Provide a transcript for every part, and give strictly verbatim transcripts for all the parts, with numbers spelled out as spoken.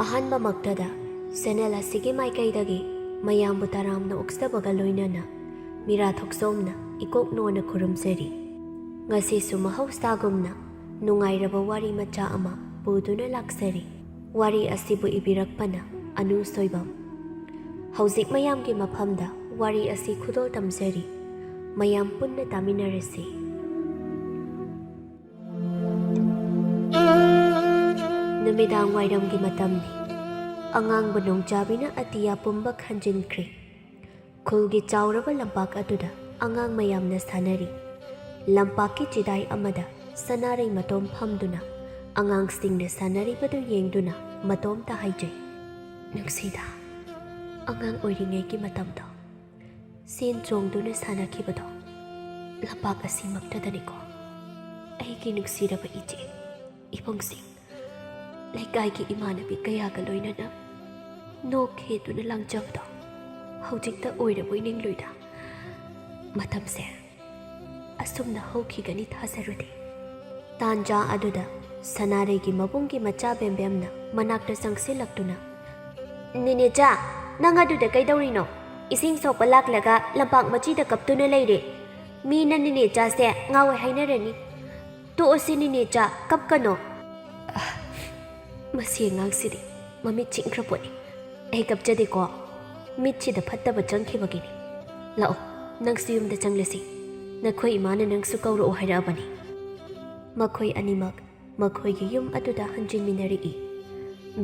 ꯑꯍꯥꯟꯕꯃꯛꯇꯗ channel ꯑꯁꯤꯒꯤ ꯃꯥꯏꯀꯩꯗꯒꯤ ꯃꯌꯥꯝꯕꯨ ꯇꯔꯥꯝꯅ ꯑꯣꯛꯆꯕꯒ ꯂꯣꯏꯅꯅ ꯃꯤꯔꯥ ꯊꯣꯛꯆꯣꯝꯅ ꯏꯀꯣꯛ ꯅꯣꯟꯅ ꯈꯨꯔꯨꯝꯖꯔꯤ꯫ ꯉꯁꯤꯁꯨ ꯃꯍꯧꯁꯥꯒꯨꯝꯅ ꯅꯨꯡꯉꯥꯏꯔꯕ ꯋꯥꯔꯤ ꯃꯆꯥ ꯑꯃ ꯄꯨꯗꯨꯅ ꯂꯥꯛꯆꯔꯤ꯫ ꯋꯥꯔꯤ ꯑꯁꯤꯕꯨ ꯏꯕꯤꯔꯛꯄꯅ ꯑꯅꯨ ꯁꯣꯏꯕꯝ꯫ ꯍꯧꯖꯤꯛ ꯃꯌꯥꯝꯒꯤ ꯃꯐꯝꯗ ꯋꯥꯔꯤ ꯑꯁꯤ ꯈꯨꯗꯣꯜ ꯇꯝꯖꯔꯤ꯫ ꯃꯌꯥꯝ ꯄꯨꯟꯅ ꯇꯥꯃꯤꯟꯅꯔꯁꯤ꯫ ꯅꯨꯃꯤꯗꯥꯡ ꯋꯥꯏꯔꯝꯒꯤ ꯃꯇꯝꯅꯤ꯫ ꯑꯉꯥꯡꯕ ꯅꯣꯡꯖꯥꯕꯤꯅ ꯑꯇꯤꯌꯥ ꯄꯨꯝꯕ ꯈꯟꯖꯤꯟꯈ꯭ꯔꯦ꯫ ꯈꯨꯜꯒꯤ ꯆꯥꯎꯔꯕ ꯂꯝꯄꯥꯛ ꯑꯗꯨꯗ ꯑꯉꯥꯡ ꯃꯌꯥꯝꯅ ꯁꯥꯟꯅꯔꯤ꯫ ꯂꯝꯄꯥꯛꯀꯤ ꯆꯤꯗꯥꯏ ꯑꯃꯗ ꯁꯅꯥꯔꯩ ꯃꯇꯣꯝ ꯐꯝꯗꯨꯅ ꯑꯉꯥꯡꯁꯤꯡꯅ ꯁꯥꯟꯅꯔꯤꯕꯗꯨ ꯌꯦꯡꯗꯨꯅ ꯃꯇꯣꯝꯇ ꯍꯥꯏꯖꯩ, "ꯅꯨꯡꯁꯤꯗ, ꯑꯉꯥꯡ ꯑꯣꯏꯔꯤꯉꯩꯒꯤ ꯃꯇꯝꯗꯣ꯫ ꯆꯦꯟ ꯆꯣꯡꯗꯨꯅ ꯁꯥꯟꯅꯈꯤꯕꯗꯣ ꯂꯝꯄꯥꯛ ꯑꯁꯤꯃꯛꯇꯗꯅꯤꯀꯣ꯫ ꯑꯩꯒꯤ ꯅꯨꯡꯁꯤꯔꯕ ꯏꯆꯦ, ꯏꯕꯨꯡꯁꯤꯡ, ꯂꯩꯀꯥꯏꯒꯤ ꯏꯃꯥꯟꯅꯕꯤ ꯀꯌꯥꯒ ꯂꯣꯏꯅꯅ ꯅꯣꯛ ꯈꯦꯗꯨꯅ ꯂꯥꯡꯖꯕꯗꯣ ꯍꯧꯖꯤꯛꯇ ꯑꯣꯏꯔꯕꯣꯏ ꯅꯤꯡꯂꯨꯏꯗ꯫ ꯃꯇꯝꯁꯦ ꯑꯁꯨꯝꯅ ꯍꯧꯈꯤꯒꯅꯤ ꯊꯥꯖꯔꯨꯗꯦ꯫" ꯇꯥꯟꯖꯥ ꯑꯗꯨꯗ ꯁꯅꯥꯔꯩꯒꯤ ꯃꯕꯨꯡꯒꯤ ꯃꯆꯥ ꯕꯦꯝꯕꯦꯝꯅ ꯃꯅꯥꯛꯇ ꯆꯪꯁꯤꯜꯂꯛꯇꯨꯅ, "ꯅꯦꯅꯦꯆꯥ, ꯅꯪ ꯑꯗꯨꯗ ꯀꯩꯗꯧꯔꯤꯅꯣ? ꯏꯁꯤꯡ ꯁꯣꯛꯄ ꯂꯥꯛꯂꯒ ꯂꯝꯄꯥꯛ ꯃꯆꯤꯗ ꯀꯞꯇꯨꯅ ꯂꯩꯔꯦ꯫ ꯃꯤꯅ ꯅꯦꯅꯦꯆꯥꯁꯦ ꯉꯥꯎꯋꯦ ꯍꯥꯏꯅꯔꯅꯤ꯫ ꯇꯣꯛꯑꯁꯤ ꯅꯦꯅꯦꯆꯥ, ꯀꯞꯀꯅꯣ꯫" ꯑꯥ, ꯃꯁꯤ ꯑꯉꯥꯡꯁꯤꯗꯤ ꯃꯃꯤꯠ ꯆꯤꯡꯈ꯭ꯔ ꯄꯣꯠꯅꯤ꯫ "ꯑꯩ ꯀꯞꯆꯗꯦꯀꯣ, ꯃꯤꯠꯁꯤꯗ ꯐꯠꯇꯕ ꯆꯪꯈꯤꯕꯒꯤꯅꯤ꯫ ꯂꯥꯛꯑꯣ, ꯅꯪꯁꯨ ꯌꯨꯝꯗ ꯆꯪꯂꯁꯤ꯫ ꯅꯈꯣꯏ ꯏꯃꯥꯅ ꯅꯪꯁꯨ ꯀꯧꯔꯛꯑꯣ ꯍꯥꯏꯔꯛꯑꯕꯅꯤ꯫" ꯃꯈꯣꯏ ꯑꯅꯤꯃꯛ ꯃꯈꯣꯏꯒꯤ ꯌꯨꯝ ꯑꯗꯨꯗ ꯍꯟꯖꯤꯟꯃꯤꯟꯅꯔꯛꯏ꯫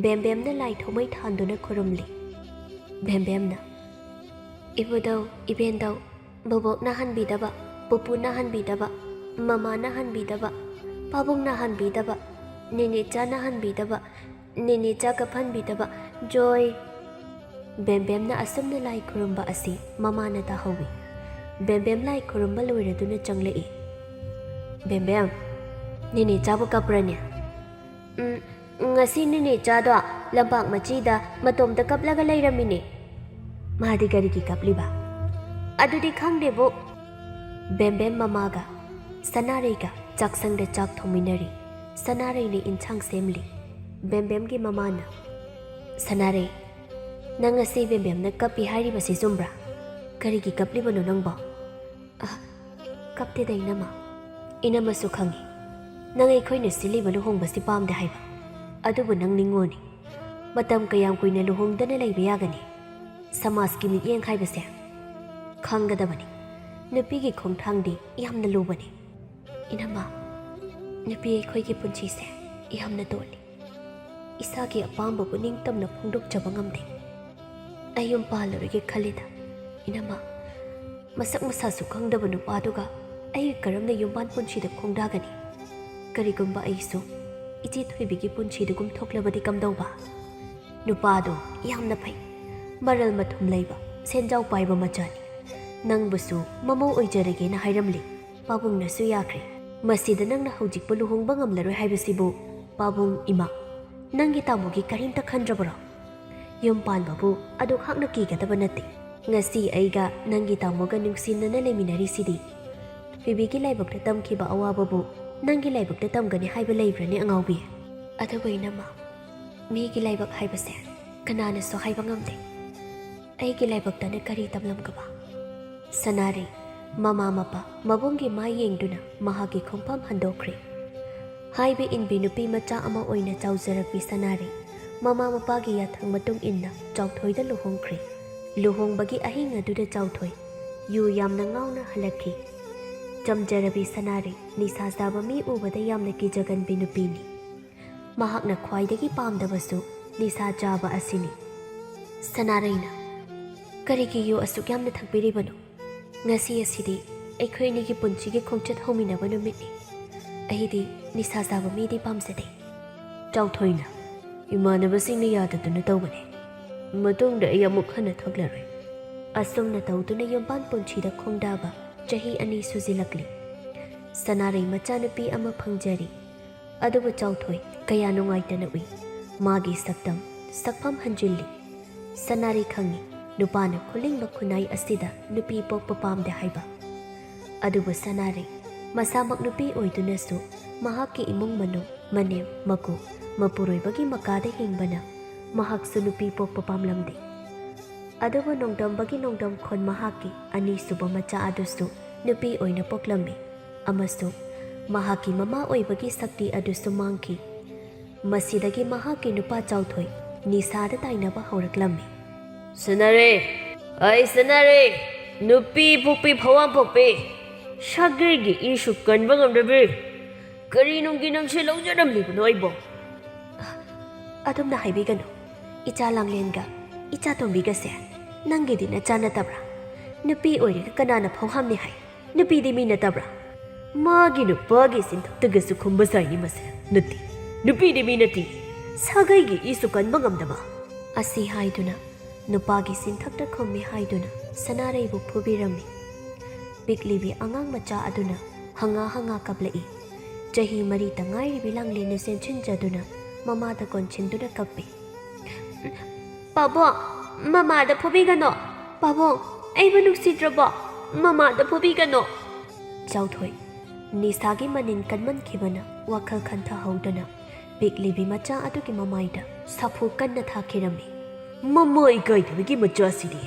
ꯕꯦꯝꯕꯦꯝꯅ ꯂꯥꯏ ꯊꯥꯎꯃꯩ ꯊꯥꯟꯗꯨꯅ ꯈꯨꯔꯨꯝꯂꯤ꯫ ꯕꯦꯝꯕꯦꯝꯅ, "ꯏꯕꯨꯙꯧ, ꯏꯕꯦꯟꯗꯧ, ꯕꯣꯕꯣꯛꯅ ꯍꯟꯕꯤꯗꯕ, ꯄꯨꯄꯨꯅ ꯍꯟꯕꯤꯗꯕ, ꯃꯃꯥꯅ ꯍꯟꯕꯤꯗꯕ, ꯄꯥꯕꯨꯡꯅ ꯍꯟꯕꯤꯗꯕ, ꯅꯦꯅꯦꯆꯥꯅ ꯍꯟꯕꯤꯗꯕ, ꯅꯦꯅꯦꯆꯥ ꯀꯞꯍꯟꯕꯤꯗꯕ, ꯖꯣꯏ꯫" ꯕꯦꯝꯕꯦꯝꯅ ꯑꯁꯨꯝꯅ ꯂꯥꯏ ꯈꯨꯔꯨꯝꯕ ꯑꯁꯤ ꯃꯃꯥꯅ ꯇꯥꯍꯧꯏ꯫ ꯕꯦꯝꯕꯦꯝ ꯂꯥꯏ ꯈꯨꯔꯨꯝꯕ ꯂꯣꯏꯔꯗꯨꯅ ꯆꯪꯂꯛꯏ꯫ "ꯕꯦꯝꯕꯦꯝ, ꯅꯦꯅꯦꯆꯥꯕꯨ ꯀꯞꯄ꯭ꯔꯅꯦ?" "ꯎꯝ, ꯉꯁꯤ ꯅꯦꯅꯦꯆꯥꯗꯣ ꯂꯝꯄꯥꯛ ꯃꯆꯤꯗ ꯃꯇꯣꯝꯇ ꯀꯞꯂꯒ ꯂꯩꯔꯝꯃꯤꯅꯦ꯫" "ꯃꯥꯗꯤ ꯀꯔꯤꯒꯤ ꯀꯞꯂꯤꯕ?" "ꯑꯗꯨꯗꯤ ꯈꯪꯗꯦꯕꯨ꯫" ꯕꯦꯝꯕꯦꯝ ꯃꯃꯥꯒ ꯁꯅꯥꯔꯩꯒ ꯆꯥꯛꯁꯪꯗ ꯆꯥꯛ ꯊꯣꯡꯃꯤꯟꯅꯔꯤ꯫ ꯁꯅꯥꯔꯩꯅ ꯏꯟꯁꯥꯡ ꯁꯦꯝꯂꯤ꯫ ꯕꯦꯝꯕꯦꯝꯒꯤ ꯃꯃꯥꯅ, ꯁꯅꯥꯔꯩ, ꯅꯪ ꯉꯁꯤ ꯕꯦꯝꯕꯦꯝꯅ ꯀꯞꯄꯤ ꯍꯥꯏꯔꯤꯕꯁꯤ ꯆꯨꯝꯕ꯭ꯔꯥ? ꯀꯔꯤꯒꯤ ꯀꯞꯂꯤꯕꯅꯣ ꯅꯪꯕꯣ? ꯑ, ꯀꯞꯇꯦꯗ ꯏꯅꯝꯃ꯫ ꯏꯅꯝꯃꯁꯨ ꯈꯪꯏ, ꯅꯪ ꯑꯩꯈꯣꯏꯅ ꯁꯤꯜꯂꯤꯕ ꯂꯨꯍꯣꯡꯕꯁꯤ ꯄꯥꯝꯗꯦ ꯍꯥꯏꯕ꯫ ꯑꯗꯨꯕꯨ ꯅꯪ ꯅꯤꯉꯣꯜꯅꯤ꯫ ꯃꯇꯝ ꯀꯌꯥꯝ ꯀꯨꯏꯅ ꯂꯨꯍꯣꯡꯗꯅ ꯂꯩꯕ ꯌꯥꯒꯅꯤ? ꯁꯃꯥꯖꯀꯤ ꯃꯤꯠꯌꯦꯡ ꯍꯥꯏꯕꯁꯦ ꯈꯪꯒꯗꯕꯅꯤ꯫ ꯅꯨꯄꯤꯒꯤ ꯈꯣꯡꯊꯥꯡꯗꯤ ꯌꯥꯝꯅ ꯂꯨꯕꯅꯤ꯫ ꯏꯅꯝꯃ, ꯅꯨꯄꯤ ꯑꯩꯈꯣꯏꯒꯤ ꯄꯨꯟꯁꯤꯁꯦ ꯌꯥꯝꯅ ꯇꯣꯜꯂꯤ꯫ ꯏꯁꯥꯒꯤ ꯑꯄꯥꯝꯕꯕꯨ ꯅꯤꯡꯇꯝꯅ ꯐꯣꯡꯗꯣꯛꯆꯕ ꯉꯝꯗꯦ꯫ ꯑꯩ ꯌꯨꯝ ꯄꯥꯜꯂꯔꯣꯏꯒꯦ ꯈꯜꯂꯤꯗ꯫ ꯏꯅꯝꯃ, ꯃꯁꯛ ꯃꯁꯥꯁꯨ ꯈꯪꯗꯕ ꯅꯨꯄꯥꯗꯨꯒ ꯑꯩ ꯀꯔꯝꯅ ꯌꯨꯝꯕꯥꯟ ꯄꯨꯟꯁꯤꯗ ꯈꯣꯡꯗꯥꯒꯅꯤ? ꯀꯔꯤꯒꯨꯝꯕ ꯑꯩꯁꯨ ꯏꯆꯦ ꯊꯣꯏꯕꯤꯒꯤ ꯄꯨꯟꯁꯤꯗꯨꯒꯨꯝ ꯊꯣꯛꯂꯕꯗꯤ ꯀꯝꯗꯧꯕ? ꯅꯨꯄꯥꯗꯣ ꯌꯥꯝꯅ ꯐꯩ, ꯃꯔꯜ ꯃꯊꯨꯝ ꯂꯩꯕ, ꯁꯦꯟꯖꯥꯎ ꯄꯥꯏꯕ ꯃꯆꯥꯅꯤ꯫ ꯅꯪꯕꯨꯁꯨ ꯃꯃꯧ ꯑꯣꯏꯖꯔꯒꯦꯅ ꯍꯥꯏꯔꯝꯂꯤ꯫ ꯄꯥꯕꯨꯡꯅꯁꯨ ꯌꯥꯈ꯭ꯔꯦ꯫ ꯃꯁꯤꯗ ꯅꯪꯅ ꯍꯧꯖꯤꯛꯄꯨ ꯂꯨꯍꯣꯡꯕ ꯉꯝꯂꯔꯣꯏ ꯍꯥꯏꯕꯁꯤꯕꯨ ꯄꯥꯕꯨꯡ, ꯏꯃꯥ, ꯅꯪꯒꯤ ꯇꯥꯃꯣꯒꯤ ꯀꯔꯤꯝꯇ ꯈꯟꯗ꯭ꯔꯕꯔꯣ? ꯌꯨꯝ ꯄꯥꯟꯕꯕꯨ ꯑꯗꯨꯛ ꯍꯥꯛꯅ ꯀꯤꯒꯗꯕ ꯅꯠꯇꯦ꯫ ꯉꯁꯤ ꯑꯩꯒ ꯅꯪꯒꯤ ꯇꯥꯃꯣꯒ ꯅꯨꯡꯁꯤꯅꯅ ꯂꯩꯃꯤꯟꯅꯔꯤꯁꯤꯗꯤ꯫ ꯊꯣꯏꯕꯤꯒꯤ ꯂꯥꯏꯕꯛꯇ ꯇꯝꯈꯤꯕ ꯑꯋꯥꯕꯕꯨ ꯅꯪꯒꯤ ꯂꯥꯏꯕꯛꯇ ꯇꯝꯒꯅꯤ ꯍꯥꯏꯕ ꯂꯩꯕ꯭ꯔꯅꯦ, ꯑꯉꯥꯎꯕꯤ? ꯑꯗꯨꯕꯨ ꯏꯅꯝꯃ, ꯃꯤꯒꯤ ꯂꯥꯏꯕꯛ ꯍꯥꯏꯕꯁꯦ ꯀꯅꯥꯅꯁꯨ ꯍꯥꯏꯕ ꯉꯝꯗꯦ꯫ ꯑꯩꯒꯤ ꯂꯥꯏꯕꯛꯇꯅ ꯀꯔꯤ ꯇꯝꯂꯝꯒꯕ? ꯁꯅꯥꯔꯩ, ꯃꯃꯥ ꯃꯄꯥ ꯃꯕꯨꯡꯒꯤ ꯃꯥꯏ ꯌꯦꯡꯗꯨꯅ ꯃꯍꯥꯛꯀꯤ ꯈꯣꯡꯐꯝ ꯍꯟꯗꯣꯛꯈ꯭ꯔꯦ꯫ ꯍꯥꯏꯕ ꯏꯟꯕꯤ ꯅꯨꯄꯤ ꯃꯆꯥ ꯑꯃ ꯑꯣꯏꯅ ꯆꯥꯎꯖꯔꯛꯄꯤ ꯁꯅꯥꯔꯩ, ꯃꯃꯥ ꯃꯄꯥꯒꯤ ꯌꯥꯊꯪ ꯃꯇꯨꯡ ꯏꯟꯅ ꯆꯥꯎꯊꯣꯏꯗ ꯂꯨꯍꯣꯡꯈ꯭ꯔꯦ꯫ ꯂꯨꯍꯣꯡꯕꯒꯤ ꯑꯍꯤꯡ ꯑꯗꯨꯗ ꯆꯥꯎꯊꯣꯏ ꯌꯨ ꯌꯥꯝꯅ ꯉꯥꯎꯅ ꯍꯜꯂꯛꯈꯤ꯫ ꯆꯝꯖꯔꯕꯤ ꯁꯅꯥꯔꯩ ꯅꯤꯁꯥ ꯆꯥꯕ ꯃꯤ ꯎꯕꯗ ꯌꯥꯝꯅ ꯀꯤꯖꯒꯟꯕꯤ ꯅꯨꯄꯤꯅꯤ꯫ ꯃꯍꯥꯛꯅ ꯈ꯭ꯋꯥꯏꯗꯒꯤ ꯄꯥꯝꯗꯕꯁꯨ ꯅꯤꯁꯥ ꯆꯥꯕ ꯑꯁꯤꯅꯤ꯫ ꯁꯅꯥꯔꯩꯅ, "ꯀꯔꯤꯒꯤ ꯌꯨ ꯑꯁꯨꯛ ꯌꯥꯝꯅ ꯊꯛꯄꯤꯔꯤꯕꯅꯣ? ꯉꯁꯤ ꯑꯁꯤꯗꯤ ꯑꯩꯈꯣꯏ ꯑꯅꯤꯒꯤ ꯄꯨꯟꯁꯤꯒꯤ ꯈꯣꯡꯆꯠ ꯍꯧꯃꯤꯟꯅꯕ ꯅꯨꯃꯤꯠꯅꯤ꯫ ꯑꯩꯗꯤ ꯅꯤꯁꯥ ꯆꯥꯕ ꯃꯤꯗꯤ ꯄꯥꯝꯖꯗꯦ꯫" ꯆꯥꯎꯊꯣꯏꯅ, "ꯏꯃꯥꯟꯅꯕꯁꯤꯡꯅ ꯌꯥꯗꯗꯨꯅ ꯇꯧꯕꯅꯤ꯫ ꯃꯇꯨꯡꯗ ꯑꯩ ꯑꯃꯨꯛ ꯍꯟꯅ ꯊꯛꯂꯔꯣꯏ꯫" ꯑꯁꯨꯝꯅ ꯇꯧꯗꯨꯅ ꯌꯨꯝꯕꯥꯟ ꯄꯨꯟꯁꯤꯗ ꯈꯣꯡꯗꯥꯕ ꯆꯍꯤ ꯑꯅꯤ ꯁꯨꯖꯤꯜꯂꯛꯂꯤ꯫ ꯁꯅꯥꯔꯩ ꯃꯆꯥꯅꯨꯄꯤ ꯑꯃ ꯐꯪꯖꯔꯤ꯫ ꯑꯗꯨꯕꯨ ꯆꯥꯎꯊꯣꯏ ꯀꯌꯥ ꯅꯨꯡꯉꯥꯏꯇꯅ ꯎꯏ꯫ ꯃꯥꯒꯤ ꯁꯛꯇꯝ, ꯁꯛꯐꯝ ꯍꯟꯖꯤꯜꯂꯤ꯫ ꯁꯅꯥꯔꯩ ꯈꯪꯏ, ꯅꯨꯄꯥꯅ ꯈꯨꯂꯤꯡꯕ ꯈꯨꯟꯅꯥꯏ ꯑꯁꯤꯗ ꯅꯨꯄꯤ ꯄꯣꯛꯄ ꯄꯥꯝꯗꯦ ꯍꯥꯏꯕ꯫ ꯑꯗꯨꯕꯨ ꯁꯅꯥꯔꯩ ꯃꯁꯥꯃꯛ ꯅꯨꯄꯤ ꯑꯣꯏꯗꯨꯅꯁꯨ ꯃꯍꯥꯛꯀꯤ ꯏꯃꯨꯡ ꯃꯅꯨꯡ, ꯃꯅꯦꯝ, ꯃꯀꯨ, ꯃꯄꯨꯔꯣꯏꯕꯒꯤ ꯃꯀꯥꯗ ꯍꯤꯡꯕꯅ ꯃꯍꯥꯛꯁꯨ ꯅꯨꯄꯤ ꯄꯣꯛꯄ ꯄꯥꯝꯂꯝꯗꯦ꯫ ꯑꯗꯨꯕꯨ ꯅꯣꯡꯗꯝꯕꯒꯤ ꯅꯣꯡꯗꯝꯈꯣꯟ ꯃꯍꯥꯛꯀꯤ ꯑꯅꯤꯁꯨꯕ ꯃꯆꯥ ꯑꯗꯨꯁꯨ ꯅꯨꯄꯤ ꯑꯣꯏꯅ ꯄꯣꯛꯂꯝꯃꯤ ꯑꯃꯁꯨꯡ ꯃꯍꯥꯛꯀꯤ ꯃꯃꯥ ꯑꯣꯏꯕꯒꯤ ꯁꯛꯇꯤ ꯑꯗꯨꯁꯨ ꯃꯥꯡꯈꯤ꯫ ꯃꯁꯤꯗꯒꯤ ꯃꯍꯥꯛꯀꯤ ꯅꯨꯄꯥ ꯆꯥꯎꯊꯣꯏ ꯅꯤꯁꯥꯗ ꯇꯥꯏꯅꯕ ꯍꯧꯔꯛꯂꯝꯃꯤ꯫ "ꯁꯅꯥꯔꯩ, ꯑꯩ ꯁꯅꯥꯔꯩ, ꯅꯨꯄꯤ ꯄꯣꯛꯄꯤ ꯐꯋꯥꯝ ꯄꯣꯛꯄꯤ, ꯁꯥꯒꯩꯒꯤ ꯏꯁꯨ ꯀꯟꯕ ꯉꯝꯗꯕꯤ, ꯀꯔꯤ ꯅꯨꯡꯒꯤ ꯅꯪꯁꯦ ꯂꯧꯖꯔꯝꯂꯤꯕꯅꯣ ꯑꯩꯕꯣ?" "ꯑꯗꯨꯝꯅ ꯍꯥꯏꯕꯤꯒꯅꯨ꯫ ꯏꯆꯥ ꯂꯥꯡꯂꯦꯟꯒ ꯏꯆꯥ ꯇꯣꯝꯕꯤꯒꯁꯦ ꯅꯪꯒꯤꯗꯤ ꯅꯆꯥ ꯅꯠꯇꯕ꯭ꯔꯥ? ꯅꯨꯄꯤ ꯑꯣꯏꯔꯒ ꯀꯅꯥꯅ ꯐꯧꯍꯥꯝꯅꯤ ꯍꯥꯏ? ꯅꯨꯄꯤꯗꯤ ꯃꯤ ꯅꯠꯇꯕ꯭ꯔꯥ? ꯃꯥꯒꯤ ꯅꯨꯄꯥꯒꯤ ꯁꯤꯟꯊꯛꯇꯒꯁꯨ ꯈꯨꯝꯕ ꯁꯥꯏꯅꯤ ꯃꯁꯦ꯫ ꯅꯠꯇꯦ, ꯅꯨꯄꯤꯗꯤ ꯃꯤ ꯅꯠꯇꯦ, ꯁꯥꯒꯩꯒꯤ ꯏꯁꯨ ꯀꯟꯕ ꯉꯝꯗꯕ!" ꯑꯁꯤ ꯍꯥꯏꯗꯨꯅ ꯅꯨꯄꯥꯒꯤ ꯁꯤꯟꯊꯛꯇ ꯈꯨꯝꯃꯤ ꯍꯥꯏꯗꯨꯅ ꯁꯅꯥꯔꯩꯕꯨ ꯐꯨꯕꯤꯔꯝꯃꯤ꯫ ꯄꯤꯛꯂꯤꯕꯤ ꯑꯉꯥꯡ ꯃꯆꯥ ꯑꯗꯨꯅ ꯍꯪꯉꯥ ꯍꯪꯉꯥ ꯀꯞꯂꯛꯏ꯫ ꯆꯍꯤ ꯃꯔꯤꯇ ꯉꯥꯏꯔꯤꯕꯤ ꯂꯥꯡꯂꯦꯟꯅ ꯆꯦꯟꯁꯤꯟꯖꯗꯨꯅ ꯃꯃꯥꯗ ꯀꯣꯟꯁꯤꯟꯗꯨꯅ ꯀꯞꯄꯤ꯫ "ꯄꯥꯕꯨꯡ, ꯃꯃꯥꯗ ꯐꯨꯕꯤꯒꯅꯣ꯫ ꯄꯥꯕꯨꯡ, ꯑꯩꯕꯨ ꯅꯨꯡꯁꯤꯗ꯭ꯔꯕꯣ? ꯃꯃꯥꯗ ꯐꯨꯕꯤꯒꯅꯣ!" ꯆꯥꯎꯊꯣꯏ ꯅꯤꯁꯥꯒꯤ ꯃꯅꯤꯟ ꯀꯟꯃꯟꯈꯤꯕꯅ ꯋꯥꯈꯜ ꯈꯟꯊꯍꯧꯗꯅ ꯄꯤꯛꯂꯤꯕꯤ ꯃꯆꯥ ꯑꯗꯨꯒꯤ ꯃꯃꯥꯏꯗ ꯁꯥꯐꯨ ꯀꯟꯅ ꯊꯥꯈꯤꯔꯝꯃꯤ꯫ "ꯃꯃꯥ ꯏꯀꯥꯏꯗꯕꯒꯤ ꯃꯆꯥꯁꯤꯗꯤ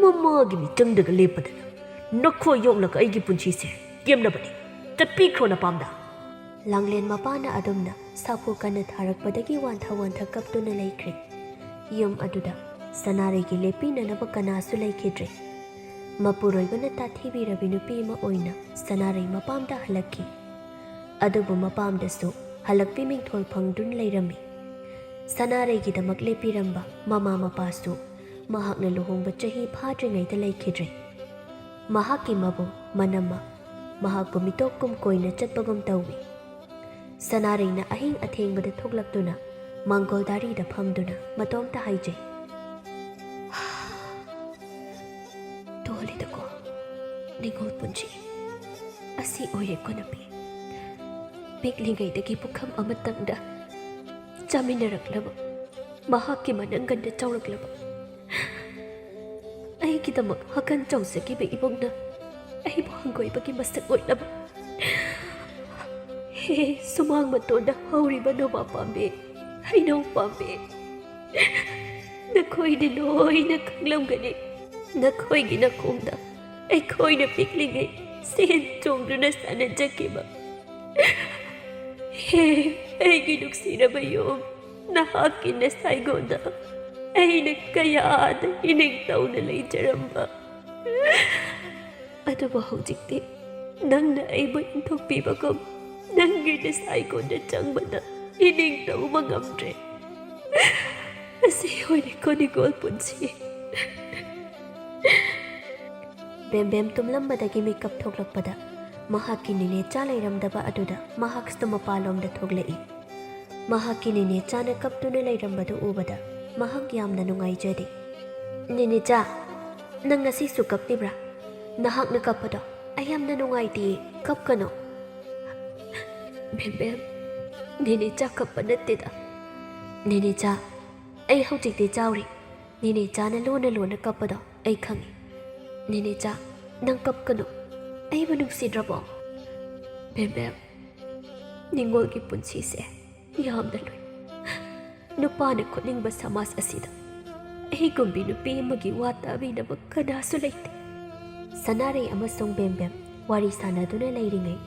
ꯃꯃꯥꯒꯤ ꯃꯤꯆꯪꯗꯒ ꯂꯦꯞꯄꯗꯅ ꯅꯈꯣꯏ ꯌꯣꯛꯂꯒ ꯑꯩꯒꯤ ꯄꯨꯟꯁꯤꯁꯦ ꯇꯦꯝꯅꯕꯅꯤ꯫ ꯆꯠꯄꯤꯈ꯭ꯔꯣ ꯅꯄꯥꯝꯗ!" ꯂꯥꯡꯂꯦꯟ ꯃꯄꯥꯅ ꯑꯗꯨꯝꯅ ꯁꯥꯐꯨ ꯀꯟꯅ ꯊꯥꯔꯛꯄꯗꯒꯤ ꯋꯥꯟꯊ ꯋꯥꯟꯊ ꯀꯞꯇꯨꯅ ꯂꯩꯈ꯭ꯔꯦ꯫ ꯌꯨꯝ ꯑꯗꯨꯗ ꯁꯅꯥꯔꯩꯒꯤ ꯂꯦꯞꯄꯤꯅꯅꯕ ꯀꯅꯥꯁꯨ ꯂꯩꯈꯤꯗ꯭ꯔꯦ꯫ ꯃꯄꯨꯔꯣꯏꯕꯅ ꯇꯥꯊꯤꯕꯤꯔꯕꯤ ꯅꯨꯄꯤ ꯑꯃ ꯑꯣꯏꯅ ꯁꯅꯥꯔꯩ ꯃꯄꯥꯝꯗ ꯍꯜꯂꯛꯈꯤ꯫ ꯑꯗꯨꯕꯨ ꯃꯄꯥꯝꯗꯁꯨ ꯍꯜꯂꯛꯄꯤ ꯃꯤꯡꯊꯣꯜ ꯐꯪꯗꯨꯅ ꯂꯩꯔꯝꯃꯤ꯫ ꯁꯅꯥꯔꯩꯒꯤꯗꯃꯛ ꯂꯦꯞꯄꯤꯔꯝꯕ ꯃꯃꯥ ꯃꯄꯥꯁꯨ ꯃꯍꯥꯛꯅ ꯂꯨꯍꯣꯡꯕ ꯆꯍꯤ ꯐꯥꯗ꯭ꯔꯤꯉꯩꯗ ꯂꯩꯈꯤꯗ꯭ꯔꯦ꯫ ꯃꯍꯥꯛꯀꯤ ꯃꯕꯨꯡ ꯃꯅꯝꯃ ꯃꯍꯥꯛꯄꯨ ꯃꯤꯇꯣꯞ ꯀꯨꯝ ꯀꯣꯏꯅ ꯆꯠꯄꯒꯨꯝ ꯇꯧꯏ꯫ ꯁꯅꯥꯔꯩꯅ ꯑꯍꯤꯡ ꯑꯊꯦꯡꯕꯗ ꯊꯣꯛꯂꯛꯇꯨꯅ ꯃꯥꯡꯒꯣꯜ ꯗꯥꯔꯤꯗ ꯐꯝꯗꯨꯅ ꯃꯇꯣꯝꯇ ꯍꯥꯏꯖꯩ, "ꯇꯣꯜꯂꯤꯗꯀꯣ ꯅꯤꯉꯣꯜ ꯄꯨꯟꯁꯤ꯫ ꯑꯁꯤ ꯑꯣꯏꯔꯦꯀꯣ ꯅꯨꯄꯤ꯫ ꯄꯤꯛꯂꯤꯉꯩꯗꯒꯤ ꯄꯨꯈꯝ ꯑꯃꯇꯪꯗ ꯆꯥꯃꯤꯟꯅꯔꯛꯂꯕ, ꯃꯍꯥꯛꯀꯤ ꯃꯅꯪꯒꯟꯗ ꯆꯥꯎꯔꯛꯂꯕ, ꯑꯩꯒꯤꯗꯃꯛ ꯍꯀꯟ ꯆꯥꯎꯖꯈꯤꯕ ꯏꯕꯨꯡꯅ ꯑꯩꯕꯨ ꯍꯪꯒꯣꯏꯕꯒꯤ ꯃꯁꯛ ꯑꯣꯏꯅꯕ, ꯍꯦ ꯁꯨꯃꯥꯡ ꯃꯇꯣꯟꯗ ꯍꯧꯔꯤꯕ ꯅꯣꯕꯥꯞ ꯄꯥꯝꯕꯤ, ꯍꯩꯅꯧ ꯄꯥꯝꯕꯤ, ꯅꯈꯣꯏꯗꯤ ꯂꯣꯏꯅ ꯈꯪꯂꯝꯒꯅꯤ, ꯅꯈꯣꯏꯒꯤ ꯅꯈꯣꯡꯗ ꯑꯩꯈꯣꯏꯅ ꯄꯤꯛꯂꯤꯉꯩ ꯁꯦꯟ ꯆꯣꯡꯗꯨꯅ ꯁꯥꯟꯅꯖꯈꯤꯕ꯫ ꯍꯦ, ꯑꯩꯒꯤ ꯅꯨꯡꯁꯤꯔꯕ ꯌꯨꯝ, ꯅꯍꯥꯛꯀꯤ ꯅꯁꯥꯏꯒꯣꯟꯗ ꯑꯩꯅ ꯀꯌꯥꯗ ꯏꯅꯤꯡꯇꯧꯅ ꯂꯩꯖꯔꯝꯕ꯫ ꯑꯗꯨꯕꯨ ꯍꯧꯖꯤꯛꯇꯤ ꯅꯪꯅ ꯑꯩꯕꯨ ꯏꯟꯊꯣꯛꯄꯤꯕꯒꯨꯝ ꯅꯪꯒꯤ ꯅꯁꯥꯏꯒꯣꯟꯗ ꯆꯪꯕꯗ ꯏꯅꯤꯡꯇꯧꯕ ꯉꯝꯗ꯭ꯔꯦ꯫ ꯑꯁꯤ ꯑꯣꯏꯔꯦꯀꯣ ꯅꯤꯡꯉꯣꯜ ꯄꯨꯟꯁꯤ꯫ ꯕꯦꯝꯕꯦꯝ ꯇꯨꯝꯂꯝꯕꯗꯒꯤ ꯃꯤꯀꯞ ꯊꯣꯛꯂꯛꯄꯗ ꯃꯍꯥꯛꯀꯤ ꯅꯦꯅꯦꯆꯥ ꯂꯩꯔꯝꯗꯕ ꯑꯗꯨꯗ ꯃꯍꯥꯛꯁꯨ ꯃꯄꯥꯟꯂꯣꯝꯗ ꯊꯣꯛꯂꯛꯏ꯫ ꯃꯍꯥꯛꯀꯤ ꯅꯦꯅꯦꯆꯥꯅ ꯀꯞꯇꯨꯅ ꯂꯩꯔꯝꯕꯗꯨ ꯎꯕꯗ ꯃꯍꯥꯛ ꯌꯥꯝꯅ ꯅꯨꯡꯉꯥꯏꯖꯗꯦ꯫ "ꯅꯦꯅꯦꯆꯥ, ꯅꯪ ꯉꯁꯤꯁꯨ ꯀꯞꯂꯤꯕ꯭ꯔꯥ? ꯅꯍꯥꯛꯅ ꯀꯞꯄꯗꯣ ꯑꯩ ꯌꯥꯝꯅ ꯅꯨꯡꯉꯥꯏꯇꯦ, ꯀꯞꯀꯅꯨ꯫" "ꯕꯦꯝꯕꯦꯝ, ꯅꯦꯅꯦꯆꯥ ꯀꯞꯄ ꯅꯠꯇꯦꯗ꯫ ꯅꯦꯅꯦꯆꯥ, ꯑꯩ ꯍꯧꯖꯤꯛꯇꯤ ꯆꯥꯎꯔꯦ꯫ ꯅꯦꯅꯦꯆꯥꯅ ꯂꯣꯟꯅ ꯂꯣꯟꯅ ꯀꯞꯄꯗꯣ ꯑꯩ ꯈꯪꯉꯤ꯫ ꯅꯦꯅꯦꯆꯥ, ꯅꯪ ꯀꯞꯀꯅꯨ꯫ ꯑꯩꯕꯨ ꯅꯨꯡꯁꯤꯗ꯭ꯔꯕꯣ?" "ꯕꯦꯝꯕꯦꯝ, ꯅꯤꯡꯉꯣꯜꯒꯤ ꯄꯨꯟꯁꯤꯁꯦ ꯌꯥꯝꯅ ꯂꯨꯏ꯫ ꯅꯨꯄꯥꯅ ꯈꯣꯠꯅꯤꯡꯕ ꯁꯃꯥꯖ ꯑꯁꯤꯗ ꯑꯩꯒꯨꯝꯕꯤ ꯅꯨꯄꯤ ꯑꯃꯒꯤ ꯋꯥ ꯇꯥꯕꯤꯅꯕ ꯀꯅꯥꯁꯨ ꯂꯩꯇꯦ꯫" ꯁꯅꯥꯔꯩ ꯑꯃꯁꯨꯡ ꯕꯦꯝꯕꯦꯝ ꯋꯥꯔꯤ ꯁꯥꯟꯅꯗꯨꯅ ꯂꯩꯔꯤꯉꯩ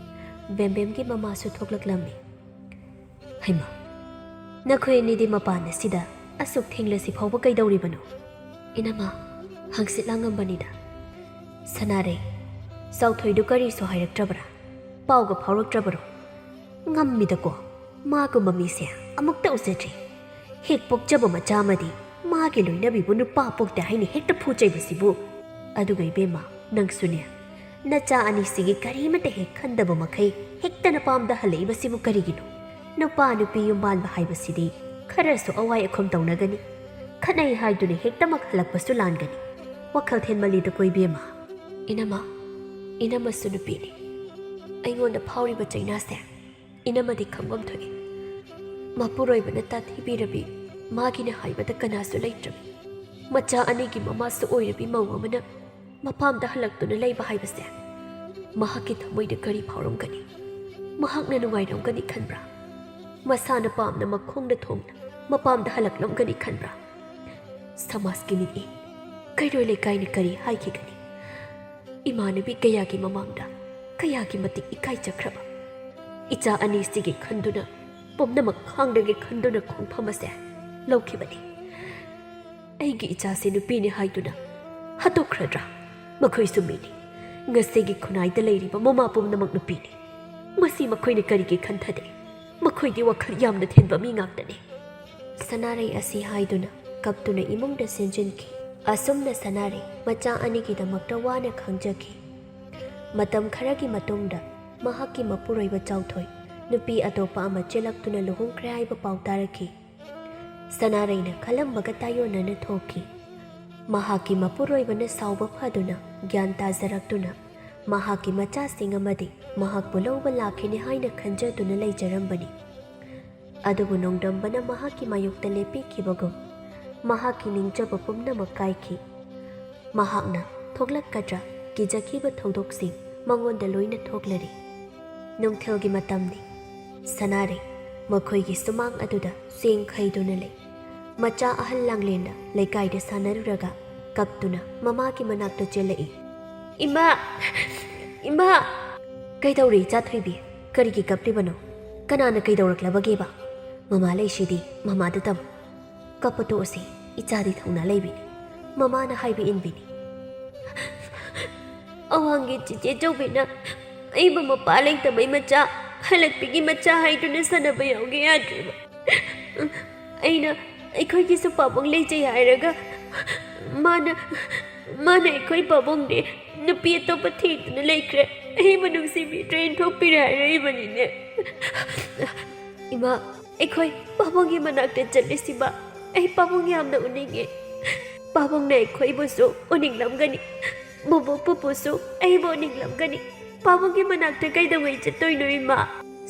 ꯕꯦꯝꯕꯦꯝꯒꯤ ꯃꯃꯥꯁꯨ ꯊꯣꯛꯂꯛꯂꯝꯃꯤ꯫ "ꯍꯩꯃꯥ, ꯅꯈꯣꯏ ꯑꯅꯤꯗꯤ ꯃꯄꯥꯟ ꯑꯁꯤꯗ ꯑꯁꯨꯛ ꯊꯦꯡꯂꯁꯤ ꯐꯥꯎꯕ ꯀꯩꯗꯧꯔꯤꯕꯅꯣ?" "ꯏꯅꯝꯃ, ꯍꯪꯆꯤꯠ ꯂꯥꯡꯉꯝꯕꯅꯤꯗ꯫" "ꯁꯅꯥꯔꯩ, ꯆꯥꯎꯊꯣꯏꯗꯨ ꯀꯔꯤꯁꯨ ꯍꯥꯏꯔꯛꯇ꯭ꯔꯕ꯭ꯔꯥ? ꯄꯥꯎꯒ ꯐꯥꯎꯔꯛꯇ꯭ꯔꯕꯔꯣ?" "ꯉꯝꯃꯤꯗꯀꯣ, ꯃꯥꯒꯨꯝꯕ ꯃꯤꯁꯦ ꯑꯃꯨꯛꯇ ꯎꯖꯗ꯭ꯔꯤ꯫ ꯍꯦꯛ ꯄꯣꯛꯆꯕ ꯃꯆꯥ ꯑꯃꯗꯤ ꯃꯥꯒꯤ ꯂꯣꯏꯅꯕꯤꯕꯨ ꯅꯨꯄꯥ ꯄꯣꯛꯇꯦ ꯍꯥꯏꯅ ꯍꯦꯛꯇ ꯐꯨ ꯆꯩꯕꯁꯤꯕꯨ꯫ ꯑꯗꯨꯒ ꯏꯕꯦꯝꯃ, ꯅꯪꯁꯨꯅꯦ, ꯅꯆꯥ ꯑꯅꯤꯁꯤꯒꯤ ꯀꯔꯤꯃꯇ ꯍꯦꯛ ꯈꯟꯗꯕ ꯃꯈꯩ ꯍꯦꯛꯇ ꯅꯄꯥꯝꯗ ꯍꯜꯂꯛꯏꯕꯁꯤꯕꯨ ꯀꯔꯤꯒꯤꯅꯣ? ꯅꯨꯄꯥ ꯅꯨꯄꯤ ꯌꯨꯝ ꯄꯥꯟꯕ ꯍꯥꯏꯕꯁꯤꯗꯤ ꯈꯔꯁꯨ ꯑꯋꯥꯏ ꯑꯈꯨꯝ ꯇꯧꯅꯒꯅꯤ꯫ ꯈꯠꯅꯩ ꯍꯥꯏꯗꯨꯅ ꯍꯦꯛꯇꯃꯛ ꯍꯜꯂꯛꯄꯁꯨ ꯂꯥꯟꯒꯅꯤ꯫ ꯋꯥꯈꯜ ꯊꯦꯟꯃꯜꯂꯤꯗꯀꯣ ꯏꯕꯦꯝꯃ꯫" "ꯏꯅꯝꯃ, ꯏꯅꯝꯃꯁꯨ ꯅꯨꯄꯤꯅꯤ꯫ ꯑꯩꯉꯣꯟꯗ ꯐꯥꯎꯔꯤꯕ ꯆꯩꯅꯥꯁꯦ ꯏꯅꯝꯃꯗꯤ ꯈꯪꯐꯝ ꯊꯣꯛꯏ꯫ ꯃꯄꯨꯔꯣꯏꯕꯅ ꯇꯥꯊꯤꯕꯤꯔꯕꯤ ꯃꯥꯒꯤꯅ ꯍꯥꯏꯕꯗ ꯀꯅꯥꯁꯨ ꯂꯩꯇ꯭ꯔꯕꯤ, ꯃꯆꯥ ꯑꯅꯤꯒꯤ ꯃꯃꯥꯁꯨ ꯑꯣꯏꯔꯕꯤ ꯃꯧ ꯑꯃꯅ ꯃꯄꯥꯝꯗ ꯍꯜꯂꯛꯇꯨꯅ ꯂꯩꯕ ꯍꯥꯏꯕꯁꯦ ꯃꯍꯥꯛꯀꯤ ꯊꯃꯣꯏꯗ ꯀꯔꯤ ꯐꯥꯎꯔꯝꯒꯅꯤ? ꯃꯍꯥꯛꯅ ꯅꯨꯡꯉꯥꯏꯔꯝꯒꯅꯤ ꯈꯟꯕ꯭ꯔꯥ? ꯃꯁꯥꯅ ꯄꯥꯝꯅ ꯃꯈꯣꯡꯅ ꯊꯣꯡꯅ ꯃꯄꯥꯝꯗ ꯍꯜꯂꯛꯂꯝꯒꯅꯤ ꯈꯟꯕ꯭ꯔꯥ? ꯁꯃꯥꯖꯀꯤ ꯃꯤꯠꯌꯦꯡ, ꯀꯩꯔꯣꯏ ꯂꯩꯀꯥꯏꯅ ꯀꯔꯤ ꯍꯥꯏꯈꯤꯒꯅꯤ? ꯏꯃꯥꯟꯅꯕꯤ ꯀꯌꯥꯒꯤ ꯃꯃꯥꯡꯗ ꯀꯌꯥꯒꯤ ꯃꯇꯤꯛ ꯏꯀꯥꯏꯖꯈ꯭ꯔꯕ꯫ ꯏꯆꯥ ꯑꯅꯤꯁꯤꯒꯤ ꯈꯟꯗꯨꯅ, ꯄꯨꯝꯅꯃꯛ ꯈꯥꯡꯂꯒꯦ ꯈꯟꯗꯨꯅ ꯈꯣꯡꯐꯝ ꯑꯁꯦ ꯂꯧꯈꯤꯕꯅꯤ꯫ ꯑꯩꯒꯤ ꯏꯆꯥꯁꯦ ꯅꯨꯄꯤꯅꯤ ꯍꯥꯏꯗꯨꯅ ꯍꯥꯠꯇꯣꯛꯈ꯭ꯔꯗ꯭ꯔꯥ? ꯃꯈꯣꯏꯁꯨ ꯃꯤꯅꯤ꯫ ꯉꯁꯤꯒꯤ ꯈꯨꯟꯅꯥꯏꯗ ꯂꯩꯔꯤꯕ ꯃꯃꯥ ꯄꯨꯝꯅꯃꯛ ꯅꯨꯄꯤꯅꯤ꯫ ꯃꯁꯤ ꯃꯈꯣꯏꯅ ꯀꯔꯤꯒꯤ ꯈꯟꯊꯗꯦ? ꯃꯈꯣꯏꯗꯤ ꯋꯥꯈꯜ ꯌꯥꯝꯅ ꯊꯤꯟꯕ ꯃꯤ ꯉꯥꯛꯇꯅꯤ꯫ ꯁꯅꯥꯔꯩ ꯑꯁꯤ ꯍꯥꯏꯗꯨꯅ ꯀꯞꯇꯨꯅ ꯏꯃꯨꯡꯗ ꯆꯦꯟꯁꯤꯟꯈꯤ꯫ ꯑꯁꯨꯝꯅ ꯁꯅꯥꯔꯩ ꯃꯆꯥ ꯑꯅꯤꯒꯤꯗꯃꯛꯇ ꯋꯥꯅ ꯈꯥꯡꯖꯈꯤ꯫ ꯃꯇꯝ ꯈꯔꯒꯤ ꯃꯇꯨꯡꯗ ꯃꯍꯥꯛꯀꯤ ꯃꯄꯨꯔꯣꯏꯕ ꯆꯥꯎꯊꯣꯏ ꯅꯨꯄꯤ ꯑꯇꯣꯞꯄ ꯑꯃ ꯆꯦꯜꯂꯛꯇꯨꯅ ꯂꯨꯍꯣꯡꯈ꯭ꯔꯦ ꯍꯥꯏꯕ ꯄꯥꯎ ꯇꯥꯔꯛꯈꯤ꯫ ꯁꯅꯥꯔꯩꯅ ꯈꯜꯂꯝꯕꯒ ꯇꯥꯏꯑꯣꯟꯅꯅ ꯊꯣꯛꯈꯤ꯫ ꯃꯍꯥꯛꯀꯤ ꯃꯄꯨꯔꯣꯏꯕꯅ ꯁꯥꯎꯕ ꯐꯗꯨꯅ ꯒ꯭ꯌꯥꯟ ꯇꯥꯖꯔꯛꯇꯨꯅ ꯃꯍꯥꯛꯀꯤ ꯃꯆꯥꯁꯤꯡ ꯑꯃꯗꯤ ꯃꯍꯥꯛꯄꯨ ꯂꯧꯕ ꯂꯥꯛꯈꯤꯅꯤ ꯍꯥꯏꯅ ꯈꯟꯖꯗꯨꯅ ꯂꯩꯖꯔꯝꯕꯅꯤ꯫ ꯑꯗꯨꯕꯨ ꯅꯣꯡꯗꯝꯕꯅ ꯃꯍꯥꯛꯀꯤ ꯃꯥꯌꯣꯛꯇ ꯂꯦꯞꯄꯤꯈꯤꯕꯒꯨꯝ ꯃꯍꯥꯛꯀꯤ ꯅꯤꯡꯖꯕ ꯄꯨꯝꯅꯃꯛ ꯀꯥꯏꯈꯤ꯫ ꯃꯍꯥꯛꯅ ꯊꯣꯛꯂꯛꯀꯗ꯭ꯔꯥ ꯀꯤꯖꯈꯤꯕ ꯊꯧꯗꯣꯛꯁꯤꯡ ꯃꯉꯣꯟꯗ ꯂꯣꯏꯅ ꯊꯣꯛꯂꯔꯦ꯫ ꯅꯨꯡꯊꯤꯜꯒꯤ ꯃꯇꯝꯅꯤ꯫ ꯁꯅꯥꯔꯩ ꯃꯈꯣꯏꯒꯤ ꯁꯨꯃꯥꯡ ꯑꯗꯨꯗ ꯆꯦꯡ ꯈꯩꯗꯨꯅ ꯂꯩ꯫ ꯃꯆꯥ ꯑꯍꯜ ꯂꯥꯡꯂꯦꯟꯅ ꯂꯩꯀꯥꯏꯗ ꯁꯥꯟꯅꯔꯨꯔꯒ ꯀꯞꯇꯨꯅ ꯃꯃꯥꯒꯤ ꯃꯅꯥꯛꯇ ꯆꯦꯜꯂꯛꯏ꯫ "ꯏꯃꯥ! ꯏꯃꯥ!" "ꯀꯩꯗꯧꯔꯦ, ꯏꯆꯥ ꯊꯣꯏꯕꯤ? ꯀꯔꯤꯒꯤ ꯀꯞꯂꯤꯕꯅꯣ? ꯀꯅꯥꯅ ꯀꯩꯗꯧꯔꯛꯂꯕꯒꯦꯕ? ꯃꯃꯥ ꯂꯩꯁꯤꯗꯤ, ꯃꯃꯥꯗ ꯇꯝꯃꯨ꯫ ꯀꯞꯄ ꯇꯣꯛꯑꯁꯤ, ꯏꯆꯥꯗꯤ ꯊꯧꯅꯥ ꯂꯩꯕꯤꯅꯤ, ꯃꯃꯥꯅ ꯍꯥꯏꯕ ꯏꯟꯕꯤꯅꯤ꯫" "ꯑꯋꯥꯡꯒꯤ ꯆꯤꯆꯦ ꯆꯧꯕꯤꯅ ꯑꯩꯕꯨ ꯃꯄꯥ ꯂꯩꯇꯕꯩ ꯃꯆꯥ, ꯍꯜꯂꯛꯄꯤꯒꯤ ꯃꯆꯥ ꯍꯥꯏꯗꯨꯅ ꯁꯥꯟꯅꯕ ꯌꯥꯎꯒꯦ ꯌꯥꯗ꯭ꯔꯤꯕ꯫ ꯑꯩꯅ ꯑꯩꯈꯣꯏꯒꯤꯁꯨ ꯄꯥꯕꯨꯡ ꯂꯩꯖꯩ ꯍꯥꯏꯔꯒ ꯃꯥꯅ, ꯃꯥꯅ ꯑꯩꯈꯣꯏ ꯄꯥꯕꯨꯡꯗꯤ ꯅꯨꯄꯤ ꯑꯇꯣꯞꯄ ꯊꯤꯗꯨꯅ ꯂꯩꯈ꯭ꯔꯦ, ꯑꯩꯕꯨ ꯅꯨꯡꯁꯤꯕꯤꯗ꯭ꯔꯦ, ꯏꯟꯊꯣꯛꯄꯤꯔꯦ ꯍꯥꯏꯔꯛꯏꯕꯅꯤꯅꯦ꯫ ꯏꯃꯥ, ꯑꯩꯈꯣꯏ ꯄꯥꯕꯨꯡꯒꯤ ꯃꯅꯥꯛꯇ ꯆꯠꯂꯤꯁꯤꯕ? ꯑꯩ ꯄꯥꯕꯨꯡ ꯌꯥꯝꯅ ꯎꯅꯤꯡꯉꯦ꯫ ꯄꯥꯕꯨꯡꯅ ꯑꯩꯈꯣꯏꯕꯨꯁꯨ ꯎꯅꯤꯡꯂꯝꯒꯅꯤ, ꯕꯣꯕꯣꯛ ꯄꯨꯄꯨꯁꯨ ꯑꯩꯕꯨ ꯎꯅꯤꯡꯂꯝꯒꯅꯤ꯫ ꯄꯥꯕꯨꯡꯒꯤ ꯃꯅꯥꯛꯇ ꯀꯩꯗꯧꯉꯩ ꯆꯠꯇꯣꯏꯅꯣ, ꯏꯃꯥ?"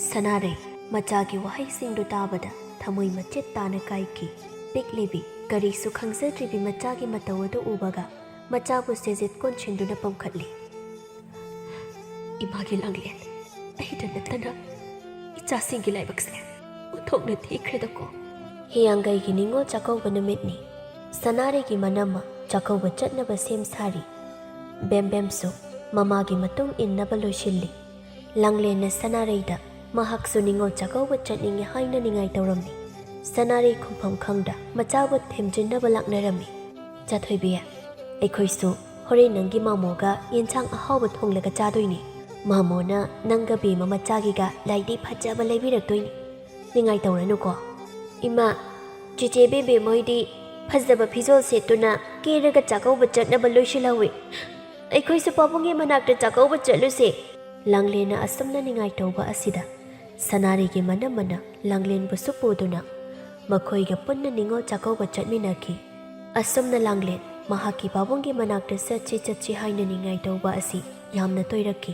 ꯁꯅꯥꯔꯩ ꯃꯆꯥꯒꯤ ꯋꯥꯍꯩꯁꯤꯡꯗꯨ ꯇꯥꯕꯗ ꯊꯃꯣꯏ ꯃꯆꯦꯠ ꯇꯥꯅ ꯀꯥꯏꯈꯤ꯫ ꯄꯤꯛꯂꯤꯕꯤ, ꯀꯔꯤꯁꯨ ꯈꯪꯖꯗ꯭ꯔꯤꯕꯤ ꯃꯆꯥꯒꯤ ꯃꯇꯧ ꯑꯗꯨ ꯎꯕꯒ ꯃꯆꯥꯕꯨ ꯁꯦꯖꯦꯠ ꯀꯣꯟꯁꯤꯟꯗꯨꯅ ꯄꯝꯈꯠꯂꯤ꯫ "ꯏꯃꯥꯒꯤ ꯂꯥꯡꯂꯦꯟ, ꯑꯩꯗ ꯅꯠꯇꯅ ꯏꯆꯥꯁꯤꯡꯒꯤ ꯂꯥꯏꯕꯛꯁꯦ ꯑꯣꯟꯊꯣꯛꯅ ꯊꯤꯈ꯭ꯔꯦꯗꯀꯣ꯫ ꯍꯤꯌꯥꯡꯒꯩꯒꯤ ꯅꯤꯉꯣꯜ ꯆꯥꯛꯀꯧꯕ ꯅꯨꯃꯤꯠꯅꯤ꯫ ꯁꯅꯥꯔꯩꯒꯤ ꯃꯅꯝꯃ ꯆꯥꯛꯀꯧꯕ ꯆꯠꯅꯕ ꯁꯦꯝ ꯁꯥꯔꯤ꯫ ꯕꯦꯝꯕꯦꯝꯁꯨ ꯃꯃꯥꯒꯤ ꯃꯇꯨꯡ ꯏꯟꯅꯕ ꯂꯣꯏꯁꯤꯜꯂꯤ꯫ ꯂꯥꯡꯂꯦꯟꯅ ꯁꯅꯥꯔꯩꯗ ꯃꯍꯥꯛꯁꯨ ꯅꯤꯉꯣꯜ ꯆꯥꯛꯀꯧꯕ ꯆꯠꯅꯤꯡꯉꯤ ꯍꯥꯏꯅ ꯅꯤꯡꯉꯥꯏ ꯇꯧꯔꯝꯃꯤ꯫ ꯁꯅꯥꯔꯩ ꯈꯨꯝꯐꯝ ꯈꯪꯗ ꯃꯆꯥꯕꯨ ꯊꯦꯝꯖꯤꯟꯅꯕ ꯂꯥꯛꯅꯔꯝꯃꯤ꯫ "ꯆꯥꯊꯣꯏꯕꯤ, ꯑꯩꯈꯣꯏꯁꯨ ꯍꯣꯔꯦꯟ ꯅꯪꯒꯤ ꯃꯥꯃꯣꯒ ꯌꯦꯟꯁꯥꯡ ꯑꯍꯥꯎꯕ ꯊꯣꯡꯂꯒ ꯆꯥꯗꯣꯏꯅꯤ꯫ ꯃꯥꯃꯣꯅ ꯅꯪꯒ ꯕꯦꯝꯃ ꯃꯆꯥꯒꯤꯒ ꯂꯥꯏꯗꯤ ꯐꯖꯕ ꯂꯩꯕꯤꯔꯛꯇꯣꯏꯅꯤ꯫ ꯅꯤꯡꯉꯥꯏ ꯇꯧꯔꯅꯨꯀꯣ꯫" "ꯏꯃꯥ, ꯆꯦꯆꯦ ꯕꯦꯝꯕꯦꯝ ꯍꯣꯏꯗꯤ ꯐꯖꯕ ꯐꯤꯖꯣꯜ ꯁꯦꯠꯇꯨꯅ ꯀꯦꯔꯒ ꯆꯥꯛꯀꯧꯕ ꯆꯠꯅꯕ ꯂꯣꯏꯁꯤꯜꯍꯧꯏ꯫ ꯑꯩꯈꯣꯏꯁꯨ ꯄꯥꯕꯨꯡꯒꯤ ꯃꯅꯥꯛꯇ ꯆꯥꯛꯀꯧꯕ ꯆꯠꯂꯨꯁꯦ꯫" ꯂꯥꯡꯂꯦꯟꯅ ꯑꯁꯨꯝꯅ ꯅꯤꯡꯉꯥꯏ ꯇꯧꯕ ꯑꯁꯤꯗ ꯁꯅꯥꯔꯩꯒꯤ ꯃꯅꯝꯃꯅ ꯂꯥꯡꯂꯦꯟꯕꯨꯁꯨ ꯄꯨꯗꯨꯅ ꯃꯈꯣꯏꯒ ꯄꯨꯟꯅ ꯅꯤꯉꯣꯜ ꯆꯥꯛꯀꯧꯕ ꯆꯠꯃꯤꯟꯅꯈꯤ꯫ ꯑꯁꯨꯝꯅ ꯂꯥꯡꯂꯦꯟ ꯃꯍꯥꯛꯀꯤ ꯄꯥꯕꯨꯡꯒꯤ ꯃꯅꯥꯛꯇ ꯆꯠꯁꯤ ꯆꯠꯁꯤ ꯍꯥꯏꯅ ꯅꯤꯡꯉꯥꯏ ꯇꯧꯕ ꯑꯁꯤ ꯌꯥꯝꯅ ꯇꯣꯏꯔꯛꯈꯤ꯫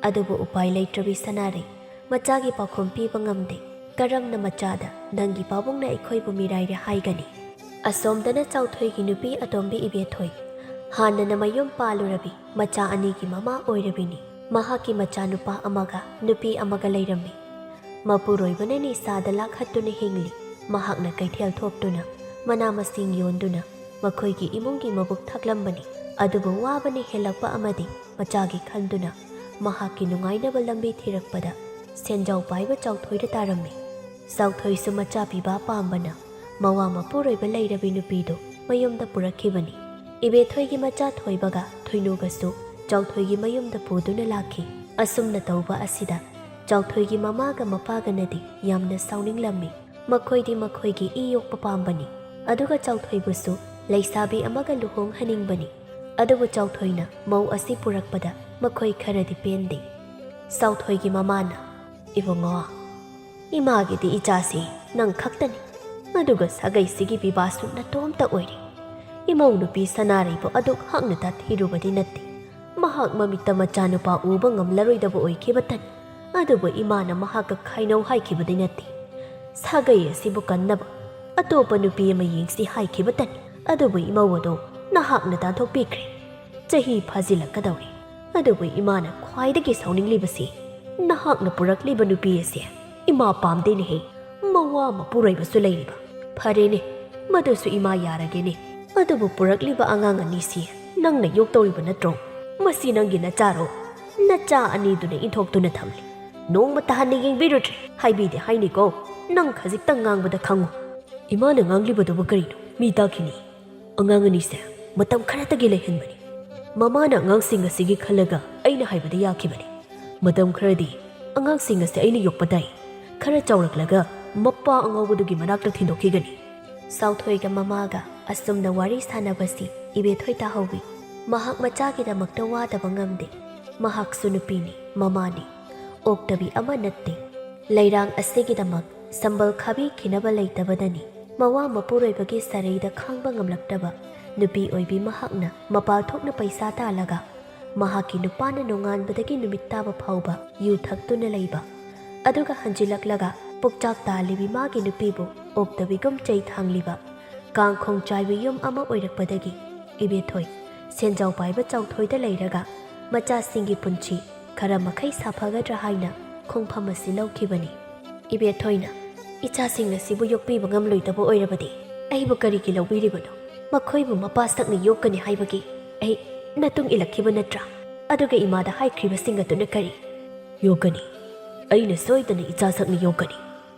ꯑꯗꯨꯕꯨ ꯎꯄꯥꯏ ꯂꯩꯇ꯭ꯔꯕꯤ ꯁꯅꯥꯔꯩ ꯃꯆꯥꯒꯤ ꯄꯥꯎꯈꯨꯝ ꯄꯤꯕ ꯉꯝꯗꯦ꯫ "ꯀꯔꯝꯅ ꯃꯆꯥꯗ ꯅꯪꯒꯤ ꯄꯥꯕꯨꯡꯅ ꯑꯩꯈꯣꯏꯕꯨ ꯃꯤꯔꯥꯏꯔꯦ ꯍꯥꯏꯒꯅꯤ?" ꯑꯁꯣꯝꯗꯅ ꯆꯥꯎꯊꯣꯏꯒꯤ ꯅꯨꯄꯤ ꯑꯇꯣꯝꯕꯤ ꯏꯕꯦꯊꯣꯏ ꯍꯥꯟꯅꯅ ꯃꯌꯨꯝ ꯄꯥꯜꯂꯨꯔꯕꯤ ꯃꯆꯥ ꯑꯅꯤꯒꯤ ꯃꯃꯥ ꯑꯣꯏꯔꯕꯤꯅꯤ꯫ ꯃꯍꯥꯛꯀꯤ ꯃꯆꯥꯅꯨꯄꯥ ꯑꯃꯒ ꯅꯨꯄꯤ ꯑꯃꯒ ꯂꯩꯔꯝꯃꯤ꯫ ꯃꯄꯨꯔꯣꯏꯕꯅ ꯅꯤꯁꯥꯗ ꯂꯥꯛꯍꯠꯇꯨꯅ ꯍꯤꯡꯂꯤ꯫ ꯃꯍꯥꯛꯅ ꯀꯩꯊꯦꯜ ꯊꯣꯛꯇꯨꯅ ꯃꯅꯥ ꯃꯁꯤꯡ ꯌꯣꯟꯗꯨꯅ ꯃꯈꯣꯏꯒꯤ ꯏꯃꯨꯡꯒꯤ ꯃꯕꯨꯛ ꯊꯛꯂꯝꯕꯅꯤ꯫ ꯑꯗꯨꯕꯨ ꯋꯥꯕꯅ ꯍꯦꯜꯂꯛꯄ ꯑꯃꯗꯤ ꯃꯆꯥꯒꯤ ꯈꯟꯗꯨꯅ ꯃꯍꯥꯛꯀꯤ ꯅꯨꯡꯉꯥꯏꯅꯕ ꯂꯝꯕꯤ ꯊꯤꯔꯛꯄꯗ ꯁꯦꯟꯖꯥꯎ ꯄꯥꯏꯕ ꯆꯥꯎꯊꯣꯏꯗ ꯇꯥꯔꯝꯃꯤ꯫ ꯆꯥꯎꯊꯣꯏꯁꯨ ꯃꯆꯥ ꯄꯤꯕ ꯑꯄꯥꯝꯕꯅ ꯃꯋꯥ ꯃꯄꯨꯔꯣꯏꯕ ꯂꯩꯔꯕꯤ ꯅꯨꯄꯤꯗꯨ ꯃꯌꯨꯝꯗ ꯄꯨꯔꯛꯈꯤꯕꯅꯤ꯫ ꯏꯕꯦꯊꯣꯏꯒꯤ ꯃꯆꯥ ꯊꯣꯏꯕꯒ ꯊꯣꯏꯅꯨꯒꯁꯨ ꯆꯥꯎꯊꯣꯏꯒꯤ ꯃꯌꯨꯝꯗ ꯄꯨꯗꯨꯅ ꯂꯥꯛꯈꯤ꯫ ꯑꯁꯨꯝꯅ ꯇꯧꯕ ꯑꯁꯤꯗ ꯆꯥꯎꯊꯣꯏꯒꯤ ꯃꯃꯥꯒ ꯃꯄꯥꯒꯅꯗꯤ ꯌꯥꯝꯅ ꯁꯥꯎꯅꯤꯡꯂꯝꯃꯤ꯫ ꯃꯈꯣꯏꯗꯤ ꯃꯈꯣꯏꯒꯤ ꯏ ꯌꯣꯛꯄ ꯄꯥꯝꯕꯅꯤ, ꯑꯗꯨꯒ ꯆꯥꯎꯊꯣꯏꯕꯨꯁꯨ ꯂꯩꯁꯥꯕꯤ ꯑꯃꯒ ꯂꯨꯍꯣꯡꯍꯟꯅꯤꯡꯕꯅꯤ꯫ ꯑꯗꯨꯕꯨ ꯆꯥꯎꯊꯣꯏꯅ ꯃꯧ ꯑꯁꯤ ꯄꯨꯔꯛꯄꯗ ꯃꯈꯣꯏ ꯈꯔꯗꯤ ꯄꯦꯟꯗꯦ꯫ ꯆꯥꯎꯊꯣꯏꯒꯤ ꯃꯃꯥꯅ, "ꯏꯕꯨꯡꯉꯣ, ꯏꯃꯥꯒꯤꯗꯤ ꯏꯆꯥꯁꯤ ꯅꯪ ꯈꯛꯇꯅꯤ, ꯑꯗꯨꯒ ꯁꯥꯒꯩꯁꯤꯒꯤ ꯄꯤꯕꯥꯁꯨ ꯅꯇꯣꯝꯇ ꯑꯣꯏꯔꯤ꯫ ꯏꯃꯧ ꯅꯨꯄꯤ ꯁꯅꯥꯔꯩꯕꯨ ꯑꯗꯨꯛ ꯍꯛꯅ ꯇꯥꯊꯤꯔꯨꯕꯗꯤ ꯅꯠꯇꯦ꯫ ꯃꯍꯥꯛ ꯃꯃꯤꯠꯇ ꯃꯆꯥꯅꯨꯄꯥ ꯎꯕ ꯉꯝꯂꯔꯣꯏꯗꯕ ꯑꯣꯏꯈꯤꯕꯇꯅꯤ, ꯑꯗꯨꯕꯨ ꯏꯃꯥꯅ ꯃꯍꯥꯛꯀ ꯈꯥꯏꯅꯧ ꯍꯥꯏꯈꯤꯕꯗꯤ ꯅꯠꯇꯦ꯫ ꯁꯥꯒꯩ ꯑꯁꯤꯕꯨ ꯀꯟꯅꯕ ꯑꯇꯣꯞꯄ ꯅꯨꯄꯤ ꯑꯃ ꯌꯦꯡꯁꯤ ꯍꯥꯏꯈꯤꯕꯇꯅꯤ, ꯑꯗꯨꯕꯨ ꯏꯃꯧ ꯑꯗꯣ ꯅꯍꯥꯛꯅ ꯇꯥꯟꯊꯣꯛꯄꯤꯈ꯭ꯔꯦ꯫ ꯆꯍꯤ ꯐꯥꯖꯤꯜꯂꯛꯀꯗꯧꯔꯦ, ꯑꯗꯨꯕꯨ ꯏꯃꯥꯅ ꯈ꯭ꯋꯥꯏꯗꯒꯤ ꯁꯥꯎꯅꯤꯡꯂꯤꯕꯁꯤ ꯅꯍꯥꯛꯅ ꯄꯨꯔꯛꯂꯤꯕ ꯅꯨꯄꯤ ꯑꯁꯦ ꯏꯃꯥ ꯄꯥꯝꯗꯦꯅꯦꯍꯦ꯫ ꯃꯋꯥ ꯃꯄꯨꯔꯣꯏꯕꯁꯨ ꯂꯩꯔꯤꯕ, "ꯐꯔꯦꯅꯦ, ꯃꯗꯨꯁꯨ ꯏꯃꯥ ꯌꯥꯔꯒꯦꯅꯦ꯫ ꯑꯗꯨꯕꯨ ꯄꯨꯔꯛꯂꯤꯕ ꯑꯉꯥꯡ ꯑꯅꯤꯁꯤ ꯅꯪꯅ ꯌꯣꯛꯇꯧꯔꯤꯕ ꯅꯠꯇ꯭ꯔꯣ? ꯃꯁꯤ ꯅꯪꯒꯤ ꯅꯆꯥꯔꯣ? ꯅꯆꯥ ꯑꯅꯤꯗꯨꯅ ꯏꯟꯊꯣꯛꯇꯨꯅ ꯊꯝꯂꯤ꯫ ꯅꯣꯡꯃꯇ ꯍꯟꯅ ꯌꯦꯡꯕꯤꯔꯨꯗ꯭ꯔꯦ꯫ ꯍꯥꯏꯕꯤꯗꯦ ꯍꯥꯏꯅꯤꯀꯣ꯫ ꯅꯪ ꯈꯖꯤꯛꯇꯪ ꯉꯥꯡꯕꯗ ꯈꯪꯉꯨ꯫ ꯏꯃꯥꯅ ꯉꯥꯡꯂꯤꯕꯗꯨꯕꯨ ꯀꯔꯤꯅꯣ? ꯃꯤ ꯇꯥꯈꯤꯅꯤ꯫ ꯑꯉꯥꯡ ꯑꯅꯤꯁꯦ ꯃꯇꯝ ꯈꯔꯇꯒꯤ ꯂꯩꯍꯟꯕꯅꯤ꯫ ꯃꯃꯥꯅ ꯑꯉꯥꯡꯁꯤꯡ ꯑꯁꯤꯒꯤ ꯈꯜꯂꯒ ꯑꯩꯅ ꯍꯥꯏꯕꯗ ꯌꯥꯈꯤꯕꯅꯤ꯫ ꯃꯇꯝ ꯈꯔꯗꯤ ꯑꯉꯥꯡꯁꯤꯡ ꯑꯁꯤ ꯑꯩꯅ ꯌꯣꯛꯄ ꯇꯥꯏ꯫ ꯈꯔ ꯆꯥꯎꯔꯛꯂꯒ ꯃꯄꯥ ꯑꯉꯥꯎꯕꯗꯨꯒꯤ ꯃꯅꯥꯛꯇ ꯊꯤꯟꯗꯣꯛꯈꯤꯒꯅꯤ꯫" ꯁꯥꯎꯊꯣꯏꯒ ꯃꯃꯥꯒ ꯑꯁꯨꯝꯅ ꯋꯥꯔꯤ ꯁꯥꯟꯅꯕꯁꯤ ꯏꯕꯦꯊꯣꯏ ꯇꯥꯍꯧꯋꯤ꯫ ꯃꯍꯥꯛ ꯃꯆꯥꯒꯤꯗꯃꯛꯇ ꯋꯥꯗꯕ ꯉꯝꯗꯦ꯫ ꯃꯍꯥꯛꯁꯨ ꯅꯨꯄꯤꯅꯤ, ꯃꯃꯥꯅꯤ꯫ ꯑꯣꯛꯇꯕꯤ ꯑꯃ ꯅꯠꯇꯦ꯫ ꯂꯩꯔꯥꯡ ꯑꯁꯤꯒꯤꯗꯃꯛ ꯁꯝꯕꯜ ꯈꯥꯕꯤꯈꯤꯅꯕ ꯂꯩꯇꯕꯗꯅꯤ ꯃꯋꯥ ꯃꯄꯨꯔꯣꯏꯕꯒꯤ ꯁꯔꯩꯗ ꯈꯥꯡꯕ ꯉꯝꯂꯛꯇꯕ ꯅꯨꯄꯤ ꯑꯣꯏꯕꯤ ꯃꯍꯥꯛꯅ ꯃꯄꯥꯜ ꯊꯣꯛꯅ ꯄꯩꯁꯥ ꯇꯥꯜꯂꯒ ꯃꯍꯥꯛꯀꯤ ꯅꯨꯄꯥꯅ ꯅꯣꯡꯉꯥꯟꯕꯗꯒꯤ ꯅꯨꯃꯤꯠ ꯇꯥꯕ ꯐꯥꯎꯕ ꯌꯨ ꯊꯛꯇꯨꯅ ꯂꯩꯕ, ꯑꯗꯨꯒ ꯍꯟꯖꯤꯜꯂꯛꯂꯒ ꯄꯨꯛꯆꯥꯛ ꯇꯥꯜꯂꯤꯕꯤ ꯃꯥꯒꯤ ꯅꯨꯄꯤꯕꯨ ꯑꯣꯛꯇꯕꯤꯒꯨꯝ ꯆꯩ ꯊꯥꯡꯂꯤꯕ ꯀꯥꯡꯈꯣꯡ ꯆꯥꯏꯕꯤ ꯌꯨꯝ ꯑꯃ ꯑꯣꯏꯔꯛꯄꯗꯒꯤ ꯏꯕꯦꯊꯣꯏ ꯁꯦꯟꯖꯥꯎ ꯄꯥꯏꯕ ꯆꯥꯎꯊꯣꯏꯗ ꯂꯩꯔꯒ ꯃꯆꯥꯁꯤꯡꯒꯤ ꯄꯨꯟꯁꯤ ꯈꯔ ꯃꯈꯩ ꯁꯥꯐꯒꯗ꯭ꯔꯥ ꯍꯥꯏꯅ ꯈꯣꯡꯐꯝ ꯑꯁꯤ ꯂꯧꯈꯤꯕꯅꯤ꯫ ꯏꯕꯦꯊꯣꯏꯅ, "ꯏꯆꯥꯁꯤꯡ ꯑꯁꯤꯕꯨ ꯌꯣꯛꯄꯤꯕ ꯉꯝꯂꯣꯏꯗꯕ ꯑꯣꯏꯔꯕꯗꯤ ꯑꯩꯕꯨ ꯀꯔꯤꯒꯤ ꯂꯧꯕꯤꯔꯤꯕꯅꯣ? ꯃꯈꯣꯏꯕꯨ ꯃꯄꯥ ꯁꯛꯅ ꯌꯣꯛꯀꯅꯤ ꯍꯥꯏꯕꯒꯤ ꯑꯩ ꯅꯇꯨꯡ ꯏꯜꯂꯛꯈꯤꯕ ꯅꯠꯇ꯭ꯔꯥ? ꯑꯗꯨꯒ ꯏꯃꯥꯗ ꯍꯥꯏꯈ꯭ꯔꯤꯕꯁꯤꯡ ꯑꯗꯨꯅ ꯀꯔꯤ?" "ꯌꯣꯛꯀꯅꯤ꯫ ꯑꯩꯅ ꯁꯣꯏꯗꯅ ꯏꯆꯥ ꯁꯛꯅ ꯌꯣꯛꯀꯅꯤ꯫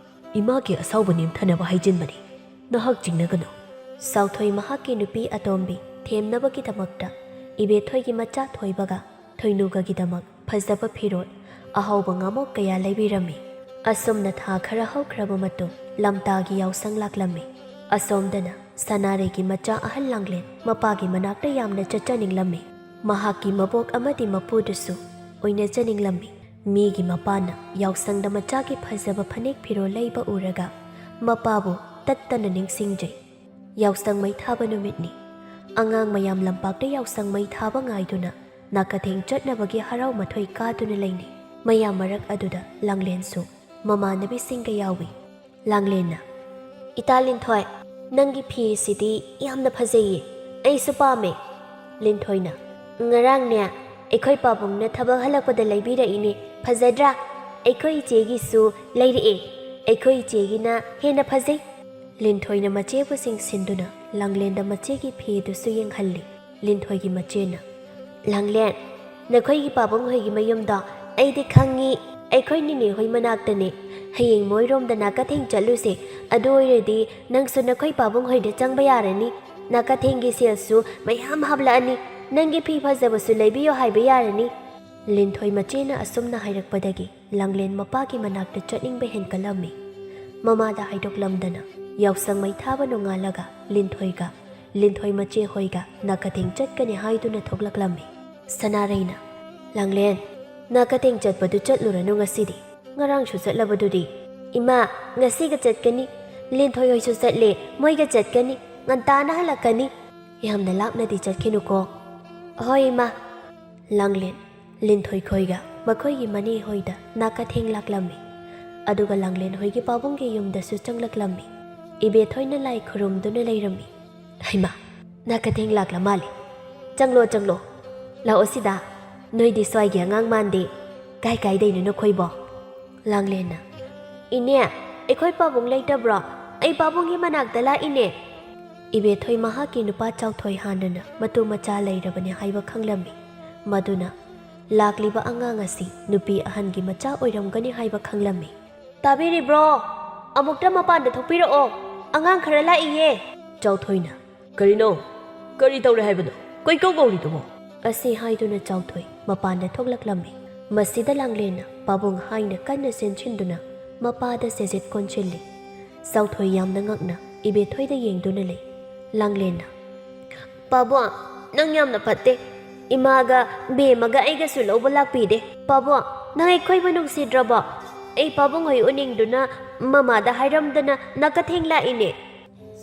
ꯏꯃꯥꯒꯤ ꯑꯁꯥꯎꯕ ꯅꯦꯝꯊꯅꯕ ꯍꯥꯏꯖꯤꯟꯕꯅꯤ꯫ ꯅꯍꯥꯛ ꯆꯤꯡꯅꯒꯅꯨ꯫" ꯁꯥꯎꯊꯣꯏ ꯃꯍꯥꯛꯀꯤ ꯅꯨꯄꯤ ꯑꯇꯣꯝꯕꯤ ꯊꯦꯝꯅꯕꯒꯤꯗꯃꯛꯇ ꯏꯕꯦꯊꯣꯏꯒꯤ ꯃꯆꯥ ꯊꯣꯏꯕꯒ ꯊꯣꯏꯅꯨꯒꯒꯤꯗꯃꯛ ꯐꯖꯕ ꯐꯤꯔꯣꯜ, ꯑꯍꯥꯎꯕ ꯉꯥꯃꯣꯛ ꯀꯌꯥ ꯂꯩꯕꯤꯔꯝꯃꯤ꯫ ꯑꯁꯨꯝꯅ ꯊꯥ ꯈꯔ ꯍꯧꯈ꯭ꯔꯕ ꯃꯇꯨꯡ ꯂꯝꯇꯥꯒꯤ ꯌꯥꯎꯁꯪ ꯂꯥꯛꯂꯝꯃꯤ꯫ ꯑꯁꯣꯝꯗꯅ ꯁꯅꯥꯔꯩꯒꯤ ꯃꯆꯥ ꯑꯍꯜ ꯂꯥꯡꯂꯦꯟ ꯃꯄꯥꯒꯤ ꯃꯅꯥꯛꯇ ꯌꯥꯝꯅ ꯆꯠꯆꯅꯤꯡꯂꯝꯃꯤ꯫ ꯃꯍꯥꯛꯀꯤ ꯃꯕꯣꯛ ꯑꯃꯗꯤ ꯃꯄꯨꯗꯨꯁꯨ ꯑꯣꯏꯅꯖꯅꯤꯡꯂꯝꯃꯤ꯫ ꯃꯤꯒꯤ ꯃꯄꯥꯅ ꯌꯥꯎꯁꯪꯗ ꯃꯆꯥꯒꯤ ꯐꯖꯕ ꯐꯅꯦꯛ ꯐꯤꯔꯣꯜ ꯂꯩꯕ ꯎꯔꯒ ꯃꯄꯥꯕꯨ ꯇꯠꯇꯅ ꯅꯤꯡꯁꯤꯡꯖꯩ꯫ ꯌꯥꯎꯁꯪ ꯃꯩ ꯊꯥꯕ ꯅꯨꯃꯤꯠꯅꯤ꯫ ꯑꯉꯥꯡ ꯃꯌꯥꯝ ꯂꯝꯄꯥꯛꯇ ꯌꯥꯎꯁꯪ ꯃꯩ ꯊꯥꯕ ꯉꯥꯏꯗꯨꯅ ꯅꯥꯀꯊꯦꯡ ꯆꯠꯅꯕꯒꯤ ꯍꯔꯥꯎ ꯃꯊꯣꯏ ꯀꯥꯗꯨꯅ ꯂꯩꯅꯩ꯫ ꯃꯌꯥꯝ ꯃꯔꯛ ꯑꯗꯨꯗ ꯂꯥꯡꯂꯦꯟꯁꯨ ꯃꯃꯥꯟꯅꯕꯤꯁꯤꯡꯒ ꯌꯥꯎꯏ꯫ ꯂꯥꯡꯂꯦꯟꯅ, "ꯏꯇꯥ ꯂꯤꯟꯊꯣꯏ, ꯅꯪꯒꯤ ꯐꯤꯁꯤꯗꯤ ꯌꯥꯝꯅ ꯐꯖꯩꯌꯦ꯫ ꯑꯩꯁꯨ ꯄꯥꯝꯃꯦ꯫" ꯂꯤꯟꯊꯣꯏꯅ, "ꯉꯔꯥꯡꯅꯦ, ꯑꯩꯈꯣꯏ ꯄꯥꯕꯨꯡꯅ ꯊꯕꯛ ꯍꯜꯂꯛꯄꯗ ꯂꯩꯕꯤꯔꯛꯏꯅꯦ꯫ ꯐꯖꯗ꯭ꯔꯥ? ꯑꯩꯈꯣꯏ ꯏꯆꯦꯒꯤꯁꯨ ꯂꯩꯔꯛꯑꯦ꯫ ꯑꯩꯈꯣꯏ ꯏꯆꯦꯒꯤꯅ ꯍꯦꯟꯅ ꯐꯖꯩ꯫" ꯂꯤꯟꯊꯣꯏꯅ ꯃꯆꯦꯕꯨ ꯆꯤꯡꯁꯤꯟꯗꯨꯅ ꯂꯥꯡꯂꯦꯟꯗ ꯃꯆꯦꯒꯤ ꯐꯤ ꯑꯗꯨꯁꯨ ꯌꯦꯡꯍꯜꯂꯤ꯫ ꯂꯤꯟꯊꯣꯏꯒꯤ ꯃꯆꯦꯅ, "ꯂꯥꯡꯂꯦꯟ, ꯅꯈꯣꯏꯒꯤ ꯄꯥꯕꯨꯡ ꯍꯣꯏꯒꯤ ꯃꯌꯨꯝꯗꯣ ꯑꯩꯗꯤ ꯈꯪꯉꯤ꯫ ꯑꯩꯈꯣꯏ ꯅꯤꯅꯦ ꯍꯣꯏ ꯃꯅꯥꯛꯇꯅꯦ꯫ ꯍꯌꯦꯡ ꯃꯣꯏꯔꯣꯝꯗ ꯅꯥꯀꯊꯦꯡ ꯆꯠꯂꯨꯁꯦ꯫ ꯑꯗꯨ ꯑꯣꯏꯔꯗꯤ ꯅꯪꯁꯨ ꯅꯈꯣꯏ ꯄꯥꯕꯨꯡ ꯍꯣꯏꯗ ꯆꯪꯕ ꯌꯥꯔꯅꯤ꯫ ꯅꯥꯀꯊꯦꯡꯒꯤ ꯁꯦꯜꯁꯨ ꯃꯌꯥꯝ ꯍꯥꯞꯂꯛꯑꯅꯤ꯫ ꯅꯪꯒꯤ ꯐꯤ ꯐꯖꯕꯁꯨ ꯂꯩꯕꯤꯌꯣ ꯍꯥꯏꯕ ꯌꯥꯔꯅꯤ꯫" ꯂꯤꯟꯊꯣꯏ ꯃꯆꯦꯅ ꯑꯁꯨꯝꯅ ꯍꯥꯏꯔꯛꯄꯗꯒꯤ ꯂꯥꯡꯂꯦꯟ ꯃꯄꯥꯒꯤ ꯃꯅꯥꯛꯇ ꯆꯠꯅꯤꯡꯕ ꯍꯦꯟꯀꯠꯂꯝꯃꯤ꯫ ꯃꯃꯥꯗ ꯍꯥꯏꯗꯣꯛꯂꯝꯗꯅ ꯌꯥꯎꯁꯪ ꯃꯩ ꯊꯥꯕ ꯅꯣꯡꯉꯥꯜꯂꯒ ꯂꯤꯟꯊꯣꯏꯒ ꯂꯤꯟꯊꯣꯏ ꯃꯆꯦ ꯍꯣꯏꯒ ꯅꯥꯀꯊꯦꯡ ꯆꯠꯀꯅꯤ ꯍꯥꯏꯗꯨꯅ ꯊꯣꯛꯂꯛꯂꯝꯃꯤ꯫ ꯁꯅꯥꯔꯩꯅ, "ꯂꯥꯡꯂꯦꯟ, ꯅꯥꯀꯊꯦꯡ ꯆꯠꯄꯗꯨ ꯆꯠꯂꯨꯔꯅꯨ ꯉꯁꯤꯗꯤ꯫ ꯉꯔꯥꯡꯁꯨ ꯆꯠꯂꯕꯗꯨꯗꯤ꯫" "ꯏꯃꯥ, ꯉꯁꯤꯒ ꯆꯠꯀꯅꯤ꯫ ꯂꯤꯟꯊꯣꯏ ꯍꯣꯏꯁꯨ ꯆꯠꯂꯦ, ꯃꯣꯏꯒ ꯆꯠꯀꯅꯤ꯫ ꯉꯟꯇꯥꯅ ꯍꯜꯂꯛꯀꯅꯤ꯫ ꯌꯥꯝꯅ ꯂꯥꯞꯅꯗꯤ ꯆꯠꯈꯤꯅꯨꯀꯣ꯫" "ꯍꯣꯏ ꯏꯃꯥ꯫" ꯂꯥꯡꯂꯦꯟ, ꯂꯤꯟꯊꯣꯏ ꯈꯣꯏꯒ ꯃꯈꯣꯏꯒꯤ ꯃꯅꯦ ꯍꯣꯏꯗ ꯅꯥꯀꯊꯦꯡ ꯂꯥꯛꯂꯝꯃꯤ꯫ ꯑꯗꯨꯒ ꯂꯥꯡꯂꯦꯟ ꯍꯣꯏꯒꯤ ꯄꯥꯕꯨꯡꯒꯤ ꯌꯨꯝꯗꯁꯨ ꯆꯪꯂꯛꯂꯝꯃꯤ꯫ ꯏꯕꯦꯊꯣꯏꯅ ꯂꯥꯏ ꯈꯨꯔꯨꯝꯗꯨꯅ ꯂꯩꯔꯝꯃꯤ꯫ "ꯍꯩꯃꯥ, ꯅꯥꯀꯊꯦꯡ ꯂꯥꯛꯂ ꯃꯥꯜꯂꯦ꯫ ꯆꯪꯂꯣ, ꯆꯪꯂꯣ꯫ ꯂꯥꯛꯑꯣ ꯁꯤꯗ꯫ ꯅꯣꯏꯗꯤ ꯁ꯭ꯋꯥꯏꯒꯤ ꯑꯉꯥꯡ ꯃꯥꯟꯗꯦ꯫ ꯀꯥꯏ ꯀꯥꯏꯗꯩꯅꯣ ꯅꯈꯣꯏꯕꯣ?" ꯂꯥꯡꯂꯦꯟꯅ, "ꯏꯅꯦ, ꯑꯩꯈꯣꯏ ꯄꯥꯕꯨꯡ ꯂꯩꯇꯕ꯭ꯔꯣ? ꯑꯩ ꯄꯥꯕꯨꯡꯒꯤ ꯃꯅꯥꯛꯇ ꯂꯥꯛꯏꯅꯦ꯫" ꯏꯕꯦꯊꯣꯏ ꯃꯍꯥꯛꯀꯤ ꯅꯨꯄꯥ ꯆꯥꯎꯊꯣꯏ ꯍꯥꯟꯅꯅ ꯃꯇꯨ ꯃꯆꯥ ꯂꯩꯔꯕꯅꯤ ꯍꯥꯏꯕ ꯈꯪꯂꯝꯃꯤ꯫ ꯃꯗꯨꯅ ꯂꯥꯛꯂꯤꯕ ꯑꯉꯥꯡ ꯑꯁꯤ ꯅꯨꯄꯤ ꯑꯍꯟꯒꯤ ꯃꯆꯥ ꯑꯣꯏꯔꯝꯒꯅꯤ ꯍꯥꯏꯕ ꯈꯪꯂꯝꯃꯤ꯫ "ꯇꯥꯕꯤꯔꯤꯕ꯭ꯔꯣ? ꯑꯃꯨꯛꯇ ꯃꯄꯥꯟꯗ ꯊꯣꯛꯄꯤꯔꯛꯑꯣ꯫ ꯑꯉꯥꯡ ꯈꯔ ꯂꯥꯛꯏꯌꯦ꯫" ꯆꯥꯎꯊꯣꯏꯅ, "ꯀꯔꯤꯅꯣ? ꯀꯔꯤ ꯇꯧꯔꯦ ꯍꯥꯏꯕꯅꯣ? ꯀꯣꯏꯀꯧ ꯀꯧꯔꯤꯗꯨꯕꯣ?" ꯑꯁꯤ ꯍꯥꯏꯗꯨꯅ ꯆꯥꯎꯊꯣꯏ ꯃꯄꯥꯟꯗ ꯊꯣꯛꯂꯛꯂꯝꯃꯤ꯫ ꯃꯁꯤꯗ ꯂꯥꯡꯂꯦꯟꯅ ꯄꯥꯕꯨꯡ ꯍꯥꯏꯅ ꯀꯟꯅ ꯆꯦꯟꯁꯤꯟꯗꯨꯅ ꯃꯄꯥꯗ ꯆꯦꯖꯦꯠ ꯀꯣꯟꯁꯤꯜꯂꯤ꯫ ꯆꯥꯎꯊꯣꯏ ꯌꯥꯝꯅ ꯉꯛꯅ ꯏꯕꯦꯊꯣꯏꯗ ꯌꯦꯡꯗꯨꯅ ꯂꯩ꯫ ꯂꯥꯡꯂꯦꯟꯅ, "ꯄꯥꯕꯨꯡ, ꯅꯪ ꯌꯥꯝꯅ ꯐꯠꯇꯦ꯫ ꯏꯃꯥꯒ ꯕꯦꯝꯃꯒ ꯑꯩꯒꯁꯨ ꯂꯧꯕ ꯂꯥꯛꯄꯤꯗꯦ꯫ ꯄꯥꯕꯨꯡ, ꯅꯪ ꯑꯩꯈꯣꯏꯕꯨ ꯅꯨꯡꯁꯤꯗ꯭ꯔꯕꯣ? ꯑꯩ ꯄꯥꯕꯨꯡ ꯍꯣꯏ ꯎꯅꯤꯡꯗꯨꯅ ꯃꯃꯥꯗ ꯍꯥꯏꯔꯝꯗꯅ ꯅꯥꯀꯊꯦꯡ ꯂꯥꯛꯏꯅꯦ꯫"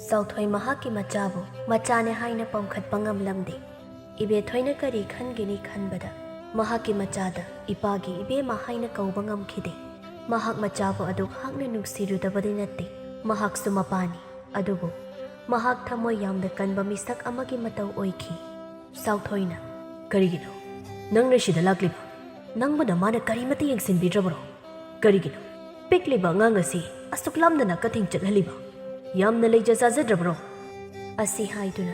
ꯆꯥꯎꯊꯣꯏ ꯃꯍꯥꯛꯀꯤ ꯃꯆꯥꯕꯨ ꯃꯆꯥꯅꯦ ꯍꯥꯏꯅ ꯄꯝꯈꯠꯄ ꯉꯝꯂꯝꯗꯦ꯫ ꯏꯕꯦꯊꯣꯏꯅ ꯀꯔꯤ ꯈꯟꯒꯅꯤ ꯈꯟꯕꯗ ꯃꯍꯥꯛꯀꯤ ꯃꯆꯥꯗ ꯏꯄꯥꯒꯤ ꯏꯕꯦꯝꯃ ꯍꯥꯏꯅ ꯀꯧꯕ ꯉꯝꯈꯤꯗꯦ꯫ ꯃꯍꯥꯛ ꯃꯆꯥꯕꯨ ꯑꯗꯨꯛ ꯍꯥꯛꯅ ꯅꯨꯡꯁꯤꯔꯨꯗꯕꯗꯤ ꯅꯠꯇꯦ꯫ ꯃꯍꯥꯛꯁꯨ ꯃꯄꯥꯅꯤ꯫ ꯑꯗꯨꯕꯨ ꯃꯍꯥꯛ ꯊꯃꯣꯏ ꯌꯥꯝꯅ ꯀꯟꯕ ꯃꯤꯁꯛ ꯑꯃꯒꯤ ꯃꯇꯧ ꯑꯣꯏꯈꯤ꯫ ꯆꯥꯎꯊꯣꯏꯅ, "ꯀꯔꯤꯒꯤꯅꯣ ꯅꯪꯅ ꯁꯤꯗ ꯂꯥꯛꯂꯤꯕ? ꯅꯪꯕꯨ ꯅꯃꯥꯅ ꯀꯔꯤꯃꯠꯇ ꯌꯦꯡꯁꯤꯟꯕꯤꯗ꯭ꯔꯕꯔꯣ? ꯀꯔꯤꯒꯤꯅꯣ ꯄꯤꯛꯂꯤꯕ ꯑꯉꯥꯡ ꯑꯁꯤ ꯑꯁꯨꯛ ꯂꯥꯞꯅ ꯅꯥꯀꯊꯦꯡ ꯆꯠꯍꯜꯂꯤꯕ? "ꯌꯥꯝꯅ ꯂꯩꯖ ꯆꯥꯖꯗ꯭ꯔꯕ꯭ꯔꯣ?" ꯑꯁꯤ ꯍꯥꯏꯗꯨꯅ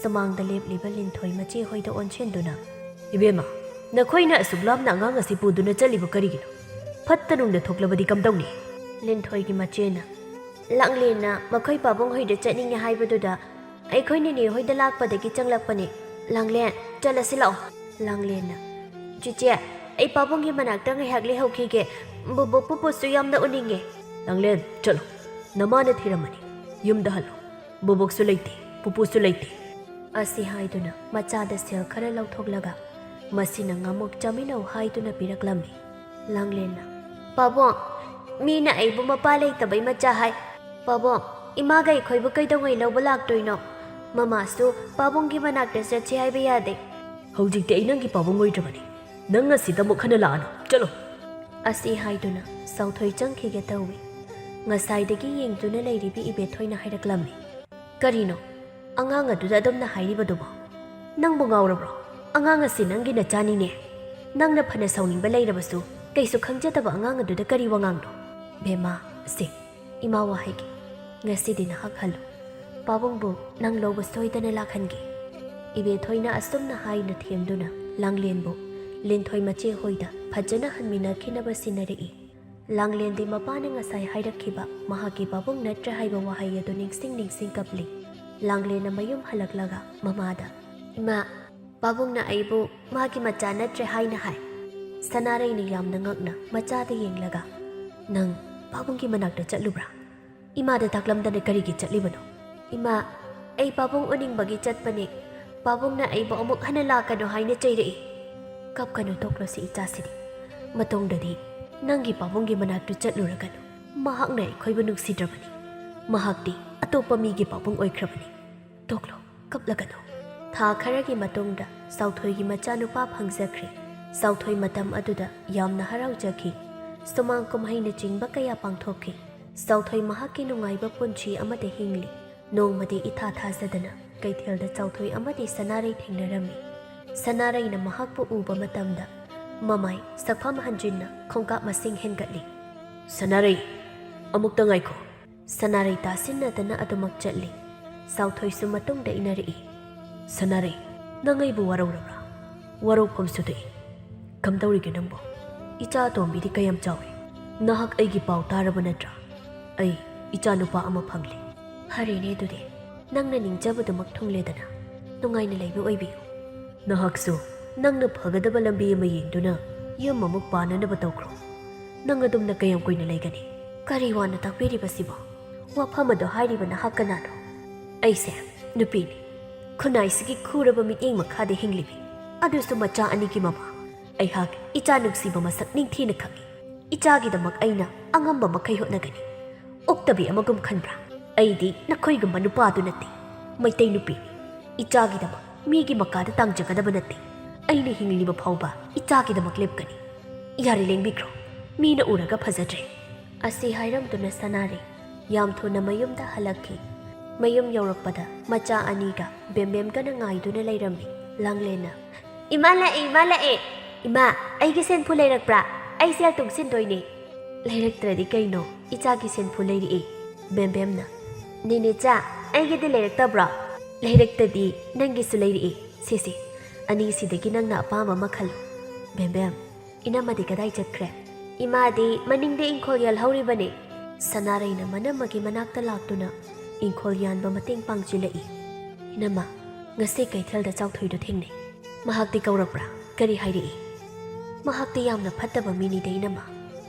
ꯁꯨꯃꯥꯡꯗ ꯂꯦꯞꯂꯤꯕ ꯂꯤꯟꯊꯣꯏ ꯃꯆꯦ ꯍꯣꯏꯗ ꯑꯣꯟꯁꯤꯟꯗꯨꯅ, "ꯏꯕꯦꯝꯃ, ꯅꯈꯣꯏꯅ ꯑꯁꯨꯛ ꯂꯥꯞꯅ ꯑꯉꯥꯡ ꯑꯁꯤ ꯄꯨꯗꯨꯅ ꯆꯠꯂꯤꯕ ꯀꯔꯤꯒꯤꯅꯣ? ꯐꯠꯇ ꯅꯨꯡꯗ ꯊꯣꯛꯂꯕꯗꯤ ꯀꯝꯗꯧꯅꯤ?" ꯂꯤꯟꯊꯣꯏꯒꯤ ꯃꯆꯦꯅ, "ꯂꯥꯡꯂꯦꯟꯅ ꯃꯈꯣꯏ ꯄꯥꯕꯨꯡ ꯍꯣꯏꯗ ꯆꯠꯅꯤꯡꯉꯦ ꯍꯥꯏꯕꯗꯨꯗ ꯑꯩꯈꯣꯏ ꯅꯦꯅꯦ ꯍꯣꯏꯗ ꯂꯥꯛꯄꯗꯒꯤ ꯆꯪꯂꯛꯄꯅꯦ꯫ ꯂꯥꯡꯂꯦꯟ, ꯆꯠꯂꯁꯤ ꯂꯥꯛꯑꯣ꯫" ꯂꯥꯡꯂꯦꯟꯅ, "ꯆꯤꯆꯦ, ꯑꯩ ꯄꯥꯕꯨꯡꯒꯤ ꯃꯅꯥꯛꯇ ꯉꯥꯏꯍꯥꯛ ꯂꯩꯍꯧꯈꯤꯒꯦ꯫ ꯕꯨꯕꯣꯛ ꯄꯨꯄꯨꯁꯨ ꯌꯥꯝꯅ ꯎꯅꯤꯡꯉꯦ꯫" "ꯂꯥꯡꯂꯦꯟ, ꯆꯠꯂꯣ꯫ ꯅꯃꯥꯅ ꯊꯤꯔꯝꯃꯅꯤ꯫ ꯌꯨꯝꯗ ꯍꯜꯂꯣ꯫ ꯕꯨꯕꯣꯛꯁꯨ ꯂꯩꯇꯦ, ꯄꯨꯄꯨꯁꯨ ꯂꯩꯇꯦ꯫" ꯑꯁꯤ ꯍꯥꯏꯗꯨꯅ ꯃꯆꯥꯗ ꯁꯦꯜ ꯈꯔ ꯂꯧꯊꯣꯛꯂꯒ ꯃꯁꯤꯅ ꯉꯥꯃꯨꯛ ꯆꯥꯃꯤꯟꯅꯧ ꯍꯥꯏꯗꯨꯅ ꯄꯤꯔꯛꯂꯝꯃꯤ꯫ ꯂꯥꯡꯂꯦꯟꯅ, "ꯄꯥꯕꯨꯡ, ꯃꯤꯅ ꯑꯩꯕꯨ ꯃꯄꯥ ꯂꯩꯇꯕꯩ ꯃꯆꯥ ꯍꯥꯏ꯫ ꯄꯥꯕꯨꯡ, ꯏꯃꯥꯒ ꯑꯩꯈꯣꯏꯕꯨ ꯀꯩꯗꯧꯉꯩ ꯂꯧꯕ ꯂꯥꯛꯇꯣꯏꯅꯣ? ꯃꯃꯥꯁꯨ ꯄꯥꯕꯨꯡꯒꯤ ꯃꯅꯥꯛꯇ ꯆꯠꯁꯤ ꯍꯥꯏꯕ ꯌꯥꯗꯦ꯫" "ꯍꯧꯖꯤꯛꯇꯤ ꯑꯩ ꯅꯪꯒꯤ ꯄꯥꯕꯨꯡ ꯑꯣꯏꯗ꯭ꯔꯕꯅꯤ꯫ ꯅꯪ ꯑꯁꯤꯗ ꯑꯃꯨꯛ ꯍꯟꯅ ꯂꯥꯛꯑꯅꯨ꯫ ꯆꯠꯂꯣ꯫" ꯑꯁꯤ ꯍꯥꯏꯗꯨꯅ ꯁꯥꯎꯊꯣꯏ ꯆꯪꯈꯤꯒꯦ ꯇꯧꯏ꯫ ꯉꯁꯥꯏꯗꯒꯤ ꯌꯦꯡꯗꯨꯅ ꯂꯩꯔꯤꯕꯤ ꯏꯕꯦꯊꯣꯏꯅ ꯍꯥꯏꯔꯛꯂꯝꯃꯤ꯫ "ꯀꯔꯤꯅꯣ ꯑꯉꯥꯡ ꯑꯗꯨꯗ ꯑꯗꯨꯝꯅ ꯍꯥꯏꯔꯤꯕꯗꯨꯕꯣ? ꯅꯪꯕꯨ ꯉꯥꯎꯔꯕ꯭ꯔꯣ? ꯑꯉꯥꯡ ꯑꯁꯤ ꯅꯪꯒꯤ ꯅꯆꯥꯅꯤꯅꯦ꯫ ꯅꯪꯅ ꯐꯅ ꯁꯥꯎꯅꯤꯡꯕ ꯂꯩꯔꯕꯁꯨ ꯀꯩꯁꯨ ꯈꯪꯖꯗꯕ ꯑꯉꯥꯡ ꯑꯗꯨꯗ ꯀꯔꯤ ꯋꯥꯉꯥꯡꯅꯣ?" "ꯕꯦꯝꯃ, ꯁꯦ, ꯏꯃꯥ ꯋꯥ ꯍꯥꯏꯒꯦ꯫ ꯉꯁꯤꯗꯤ ꯅꯍꯥꯛ ꯍꯜꯂꯨ꯫ ꯄꯥꯕꯨꯡꯕꯨ ꯅꯪ ꯂꯧꯕ ꯁꯣꯏꯗꯅ ꯂꯥꯛꯍꯟꯒꯦ꯫" ꯏꯕꯦꯊꯣꯏꯅ ꯑꯁꯨꯝꯅ ꯍꯥꯏꯅ ꯊꯦꯝꯗꯨꯅ ꯂꯥꯡꯂꯦꯟꯕꯨ ꯂꯤꯟꯊꯣꯏ ꯃꯆꯦ ꯍꯣꯏꯗ ꯐꯖꯅ ꯍꯟꯃꯤꯟꯅꯈꯤꯅꯕ ꯁꯤꯟꯅꯔꯛꯏ꯫ ꯂꯥꯡꯂꯦꯟꯗꯤ ꯃꯄꯥꯅ ꯉꯁꯥꯏ ꯍꯥꯏꯔꯛꯈꯤꯕ ꯃꯍꯥꯛꯀꯤ ꯄꯥꯕꯨꯡ ꯅꯠꯇ꯭ꯔꯦ ꯍꯥꯏꯕ ꯋꯥꯍꯩ ꯑꯗꯨ ꯅꯤꯡꯁꯤꯡ ꯅꯤꯡꯁꯤꯡ ꯀꯞꯂꯤ꯫ ꯂꯥꯡꯂꯦꯟꯅ ꯃꯌꯨꯝ ꯍꯜꯂꯛꯂꯒ ꯃꯃꯥꯗ, "ꯏꯃꯥ, ꯄꯥꯕꯨꯡꯅ ꯑꯩꯕꯨ ꯃꯥꯒꯤ ꯃꯆꯥ ꯅꯠꯇ꯭ꯔꯦ ꯍꯥꯏꯅ ꯍꯥꯏ꯫" ꯁꯅꯥꯔꯩꯅ ꯌꯥꯝꯅ ꯉꯛꯅ ꯃꯆꯥꯗ ꯌꯦꯡꯂꯒ, "ꯅꯪ ꯄꯥꯕꯨꯡꯒꯤ ꯃꯅꯥꯛꯇ ꯆꯠꯂꯨꯕ꯭ꯔꯥ? ꯏꯃꯥꯗ ꯇꯥꯛꯂꯝꯗꯅ ꯀꯔꯤꯒꯤ ꯆꯠꯂꯤꯕꯅꯣ?" "ꯏꯃꯥ, ꯑꯩ ꯄꯥꯕꯨꯡ ꯎꯅꯤꯡꯕꯒꯤ ꯆꯠꯄꯅꯦ꯫ ꯄꯥꯕꯨꯡꯅ ꯑꯩꯕꯨ ꯑꯃꯨꯛ ꯍꯟꯅ ꯂꯥꯛꯀꯅꯨ ꯍꯥꯏꯅ ꯆꯩꯔꯛꯏ꯫" "ꯀꯞꯀꯅꯨ, ꯇꯣꯛꯂꯣ ꯁꯤ ꯏꯆꯥꯁꯤꯗꯤ꯫ ꯃꯇꯨꯡꯗꯗꯤ ꯅꯪꯒꯤ ꯄꯥꯕꯨꯡꯒꯤ ꯃꯅꯥꯛꯇ ꯆꯠꯂꯨꯔꯒꯅꯨ꯫ ꯃꯍꯥꯛꯅ ꯑꯩꯈꯣꯏꯕꯨ ꯅꯨꯡꯁꯤꯗ꯭ꯔꯕꯅꯤ꯫ ꯃꯍꯥꯛꯇꯤ ꯑꯇꯣꯞꯄ ꯃꯤꯒꯤ ꯄꯥꯕꯨꯡ ꯑꯣꯏꯈ꯭ꯔꯕꯅꯤ꯫ ꯇꯣꯛꯂꯣ, ꯀꯞꯂꯒꯅꯨ꯫" ꯊꯥ ꯈꯔꯒꯤ ꯃꯇꯨꯡꯗ ꯆꯥꯎꯊꯣꯏꯒꯤ ꯃꯆꯥꯅꯨꯄꯥ ꯐꯪꯖꯈ꯭ꯔꯦ꯫ ꯆꯥꯎꯊꯣꯏ ꯃꯇꯝ ꯑꯗꯨꯗ ꯌꯥꯝꯅ ꯍꯔꯥꯎꯖꯈꯤ꯫ ꯁꯨꯃꯥꯡ ꯀꯨꯝꯍꯩꯅꯆꯤꯡꯕ ꯀꯌꯥ ꯄꯥꯡꯊꯣꯛꯈꯤ꯫ ꯆꯥꯎꯊꯣꯏ ꯃꯍꯥꯛꯀꯤ ꯅꯨꯡꯉꯥꯏꯕ ꯄꯨꯟꯁꯤ ꯑꯃꯗ ꯍꯤꯡꯂꯤ꯫ ꯅꯣꯡꯃꯗꯤ ꯏꯊꯥ ꯊꯥꯖꯗꯅ ꯀꯩꯊꯦꯜꯗ ꯆꯥꯎꯊꯣꯏ ꯑꯃꯗꯤ ꯁꯅꯥꯔꯩ ꯊꯦꯡꯅꯔꯝꯃꯤ꯫ ꯁꯅꯥꯔꯩꯅ ꯃꯍꯥꯛꯄꯨ ꯎꯕ ꯃꯇꯝꯗ ꯃꯃꯥꯏ ꯁꯛꯐꯝ ꯍꯟꯖꯤꯟꯅ ꯈꯣꯡꯀꯥꯞ ꯃꯁꯤꯡ ꯍꯦꯟꯒꯠꯂꯤ꯫ "ꯁꯅꯥꯔꯩ, ꯑꯃꯨꯛꯇ ꯉꯥꯏꯈꯣ꯫" ꯁꯅꯥꯔꯩ ꯇꯥꯁꯤꯟꯅꯗꯅ ꯑꯗꯨꯃꯛ ꯆꯠꯂꯤ꯫ ꯆꯥꯎꯊꯣꯏꯁꯨ ꯃꯇꯨꯡꯗ ꯏꯟꯅꯔꯛꯏ꯫ "ꯁꯅꯥꯔꯩ, ꯅꯪ ꯑꯩꯕꯨ ꯋꯥꯔꯧꯔꯕ꯭ꯔꯥ? ꯋꯥꯔꯧꯐꯝꯁꯨ ꯊꯣꯛꯏ꯫ ꯀꯝꯗꯧꯔꯤꯒꯦ ꯅꯪꯕꯨ? ꯏꯆꯥ ꯑꯇꯣꯝꯕꯤꯗꯤ ꯀꯌꯥꯝ ꯆꯥꯎꯔꯦ? ꯅꯍꯥꯛ ꯑꯩꯒꯤ ꯄꯥꯎ ꯇꯥꯔꯕ ꯅꯠꯇ꯭ꯔꯥ? ꯑꯩ ꯏꯆꯥ ꯅꯨꯄꯥ ꯑꯃ ꯐꯪꯂꯦ꯫" "ꯐꯔꯦꯅꯦ ꯑꯗꯨꯗꯤ, ꯅꯪꯅ ꯅꯤꯡꯖꯕꯗꯨꯃꯛ ꯊꯨꯡꯂꯦꯗꯅ꯫ ꯅꯨꯡꯉꯥꯏꯅ ꯂꯩꯕ ꯑꯣꯏꯕꯤꯌꯨ꯫" "ꯅꯍꯥꯛꯁꯨ ꯅꯪꯅ ꯐꯒꯗꯕ ꯂꯝꯕꯤ ꯑꯃ ꯌꯦꯡꯗꯨꯅ ꯌꯨꯝ ꯑꯃꯨꯛ ꯄꯥꯟꯅꯅꯕ ꯇꯧꯈ꯭ꯔꯣ꯫ ꯅꯪ ꯑꯗꯨꯝꯅ ꯀꯌꯥꯝ ꯀꯨꯏꯅ ꯂꯩꯒꯅꯤ?" "ꯀꯔꯤ ꯋꯥꯅ ꯇꯥꯛꯄꯤꯔꯤꯕꯁꯤꯕꯣ? ꯋꯥꯐꯝ ꯑꯗꯨ ꯍꯥꯏꯔꯤꯕ ꯅꯍꯥꯛ ꯀꯅꯥꯅꯣ?" "ꯑꯩꯁꯦ ꯅꯨꯄꯤꯅꯤ꯫ ꯈꯨꯟꯅꯥꯏꯁꯤꯒꯤ ꯈꯨꯔꯕ ꯃꯤꯠꯌꯦꯡ ꯃꯈꯥꯗ ꯍꯤꯡꯂꯤꯕꯤ꯫ ꯑꯗꯨꯁꯨ ꯃꯆꯥ ꯑꯅꯤꯒꯤ ꯃꯃꯥ꯫ ꯑꯩꯍꯥꯛ ꯏꯆꯥ ꯅꯨꯡꯁꯤꯕ ꯃꯁꯛ ꯅꯤꯡꯊꯤꯅ ꯈꯪꯏ꯫ ꯏꯆꯥꯒꯤꯗꯃꯛ ꯑꯩꯅ ꯑꯉꯝꯕ ꯃꯈꯩ ꯍꯣꯠꯅꯒꯅꯤ꯫ ꯑꯣꯛꯇꯕꯤ ꯑꯃꯒꯨꯝ ꯈꯟꯕ꯭ꯔꯥ? ꯑꯩꯗꯤ ꯅꯈꯣꯏꯒꯨꯝꯕ ꯅꯨꯄꯥꯗꯨ ꯅꯠꯇꯦ꯫ ꯃꯩꯇꯩ ꯅꯨꯄꯤꯅꯤ꯫ ꯏꯆꯥꯒꯤꯗꯃꯛ ꯃꯤꯒꯤ ꯃꯀꯥꯗ ꯇꯥꯡꯖꯒꯗꯕ ꯅꯠꯇꯦ꯫ ꯑꯩꯅ ꯍꯤꯡꯂꯤꯕ ꯐꯥꯎꯕ ꯏꯆꯥꯒꯤꯗꯃꯛ ꯂꯦꯞꯀꯅꯤ꯫ ꯌꯥꯔꯦ, ꯂꯦꯡꯕꯤꯈ꯭ꯔꯣ꯫ ꯃꯤꯅ ꯎꯔꯒ ꯐꯖꯗ꯭ꯔꯦ꯫" ꯑꯁꯤ ꯍꯥꯏꯔꯝꯗꯨꯅ ꯁꯅꯥꯔꯩ ꯌꯥꯝ ꯊꯨꯅ ꯃꯌꯨꯝꯗ ꯍꯜꯂꯛꯈꯤ꯫ ꯃꯌꯨꯝ ꯌꯧꯔꯛꯄꯗ ꯃꯆꯥ ꯑꯅꯤꯒ ꯕꯦꯝꯕꯦꯝꯒꯅ ꯉꯥꯏꯗꯨꯅ ꯂꯩꯔꯝꯃꯤ꯫ ꯂꯥꯡꯂꯦꯟꯅ, "ꯏꯃꯥ ꯂꯥꯛꯑꯦ, ꯏꯃꯥ ꯂꯥꯛꯑꯦ! ꯏꯃꯥ, ꯑꯩꯒꯤ ꯁꯦꯟꯐꯨ ꯂꯩꯔꯛꯄ꯭ꯔꯥ? ꯑꯩ ꯁꯦꯜ ꯇꯨꯡꯁꯤꯟꯗꯣꯏꯅꯦ꯫" "ꯂꯩꯔꯛꯇ꯭ꯔꯗꯤ ꯀꯩꯅꯣ, ꯏꯆꯥꯒꯤ ꯁꯦꯟꯐꯨ ꯂꯩꯔꯛꯑꯦ꯫" ꯕꯦꯝꯕꯦꯝꯅ, "ꯅꯦꯅꯦꯆꯥ, ꯑꯩꯒꯤꯗꯤ ꯂꯩꯔꯛꯇꯕ꯭ꯔꯣ?" "ꯂꯩꯔꯛꯇꯗꯤ ꯅꯪꯒꯤꯁꯨ ꯂꯩꯔꯛꯑꯦ꯫ ꯁꯦ ꯁꯦ, ꯑꯅꯤꯁꯤꯗꯒꯤ ꯅꯪꯅ ꯑꯄꯥꯝꯕ ꯑꯃ ꯈꯜꯂꯨ꯫" "ꯕꯦꯝꯕꯦꯝ, ꯏꯅꯝꯃꯗꯤ ꯀꯗꯥꯏ ꯆꯠꯈ꯭ꯔꯦ?" "ꯏꯃꯥꯗꯤ ꯃꯅꯤꯡꯗ ꯏꯪꯈꯣꯜ ꯌꯦꯜꯍꯧꯔꯤꯕꯅꯦ꯫" ꯁꯅꯥꯔꯩꯅ ꯃꯅꯝꯃꯒꯤ ꯃꯅꯥꯛꯇ ꯂꯥꯛꯇꯨꯅ ꯏꯪꯈꯣꯜ ꯌꯥꯟꯕ ꯃꯇꯦꯡ ꯄꯥꯡꯁꯤꯜꯂꯛꯏ꯫ "ꯏꯅꯝꯃ, ꯉꯁꯤ ꯀꯩꯊꯦꯜꯗ ꯆꯥꯎꯊꯣꯏꯗꯣ ꯊꯦꯡꯅꯩ꯫ ꯃꯍꯥꯛꯇꯤ ꯀꯧꯔꯛꯄ꯭ꯔꯥ? ꯀꯔꯤ ꯍꯥꯏꯔꯛꯏ?" "ꯃꯍꯥꯛꯇꯤ ꯌꯥꯝꯅ ꯐꯠꯇꯕ ꯃꯤꯅꯤꯗ ꯏꯅꯝꯃ꯫